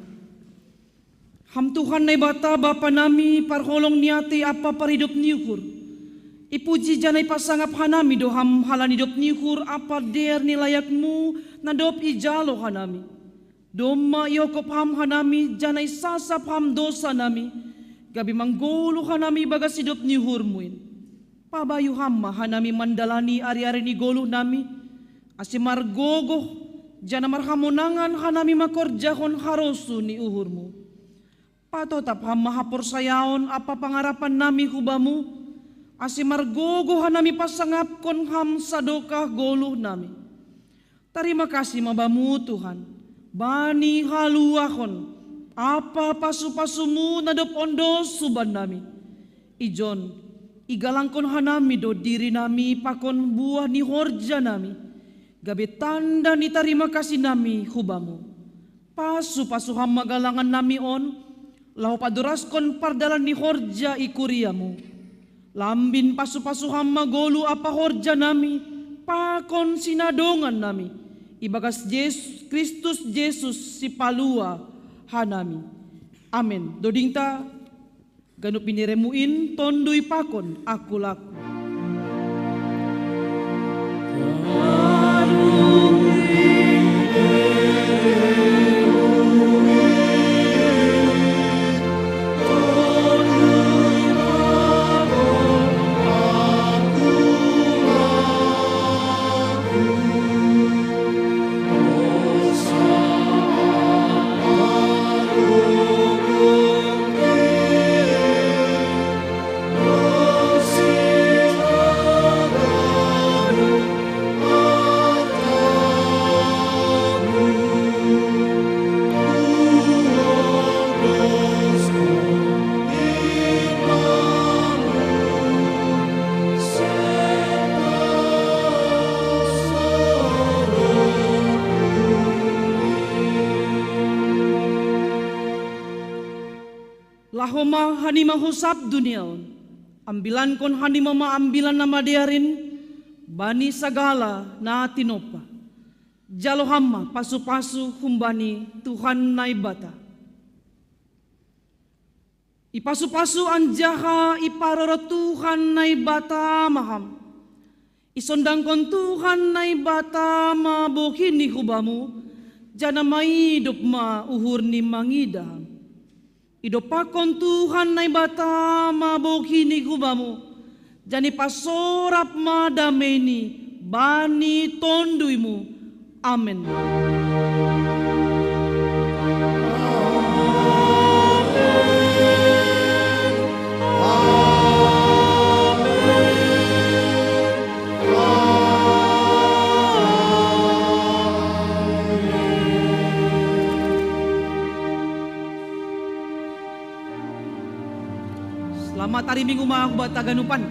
Ham Tuhan Naibata, Bapa nami, parholong ni atei ampa paridop ni uhur. Ipuji janai pasangap hanami do Ham halani dop ni uhur ampa dear ni layakmu na dob ijalo hanami. Domma iokop Ham hanami janai sasap Ham dosa nami, gabe manggoluh hanami bagas idop ni uhurmu in. Pabayu Ham ma hanami mandalani ari-ari ni goluh nami, ase margogoh, janah marhamonangan hanami mangkorjahon harosuh ni uhurmu. Patotap Ham ma haporsayaon ampa pangarapan nami hu Bamu, ase margogoh hanami pasangapkon Ham sadokah goluh nami. Tarima kasih ma Bamu Tuhan, bani haluahon ampa pasu-pasumu na dob ondos suban nami. Ijon, igalangkon hanami do diri nami pakon buah ni horja nami, gabe tanda ni tarima kasih nami hu Bamu. Pasu-pasu Ham ma galangan nami on, laho padoraskon pardalan ni horja i kuriamu. Lambin pasu-pasu Ham ma goluh ampa horja nami, pakon sinadongan nami, ibagas Jesus, Kristus Jesus Sipalua hanami. Amen. Dodingta, ganup bineremu in tondui pakon aku laku. Laho ma hanima hu sab dunia on, ambilankon hanima ma Ambilan Namadear in bani sagala na tinompa. Jalo Ham ma pasu-pasu humbani Tuhan Naibata. Ipasu-pasu anjaha iparoro Tuhan Naibata ma Ham. Isondangkon Tuhan Naibata ma bohini hu Bamu, janah maidop ma uhurni mangidah Ham. Idompakkon Tuhan Naibata ma bohini hu Bamu, janah ipasorap ma dameini bani tonduimu. Amen. Selamat hari Minggu ma hubanta ganupan.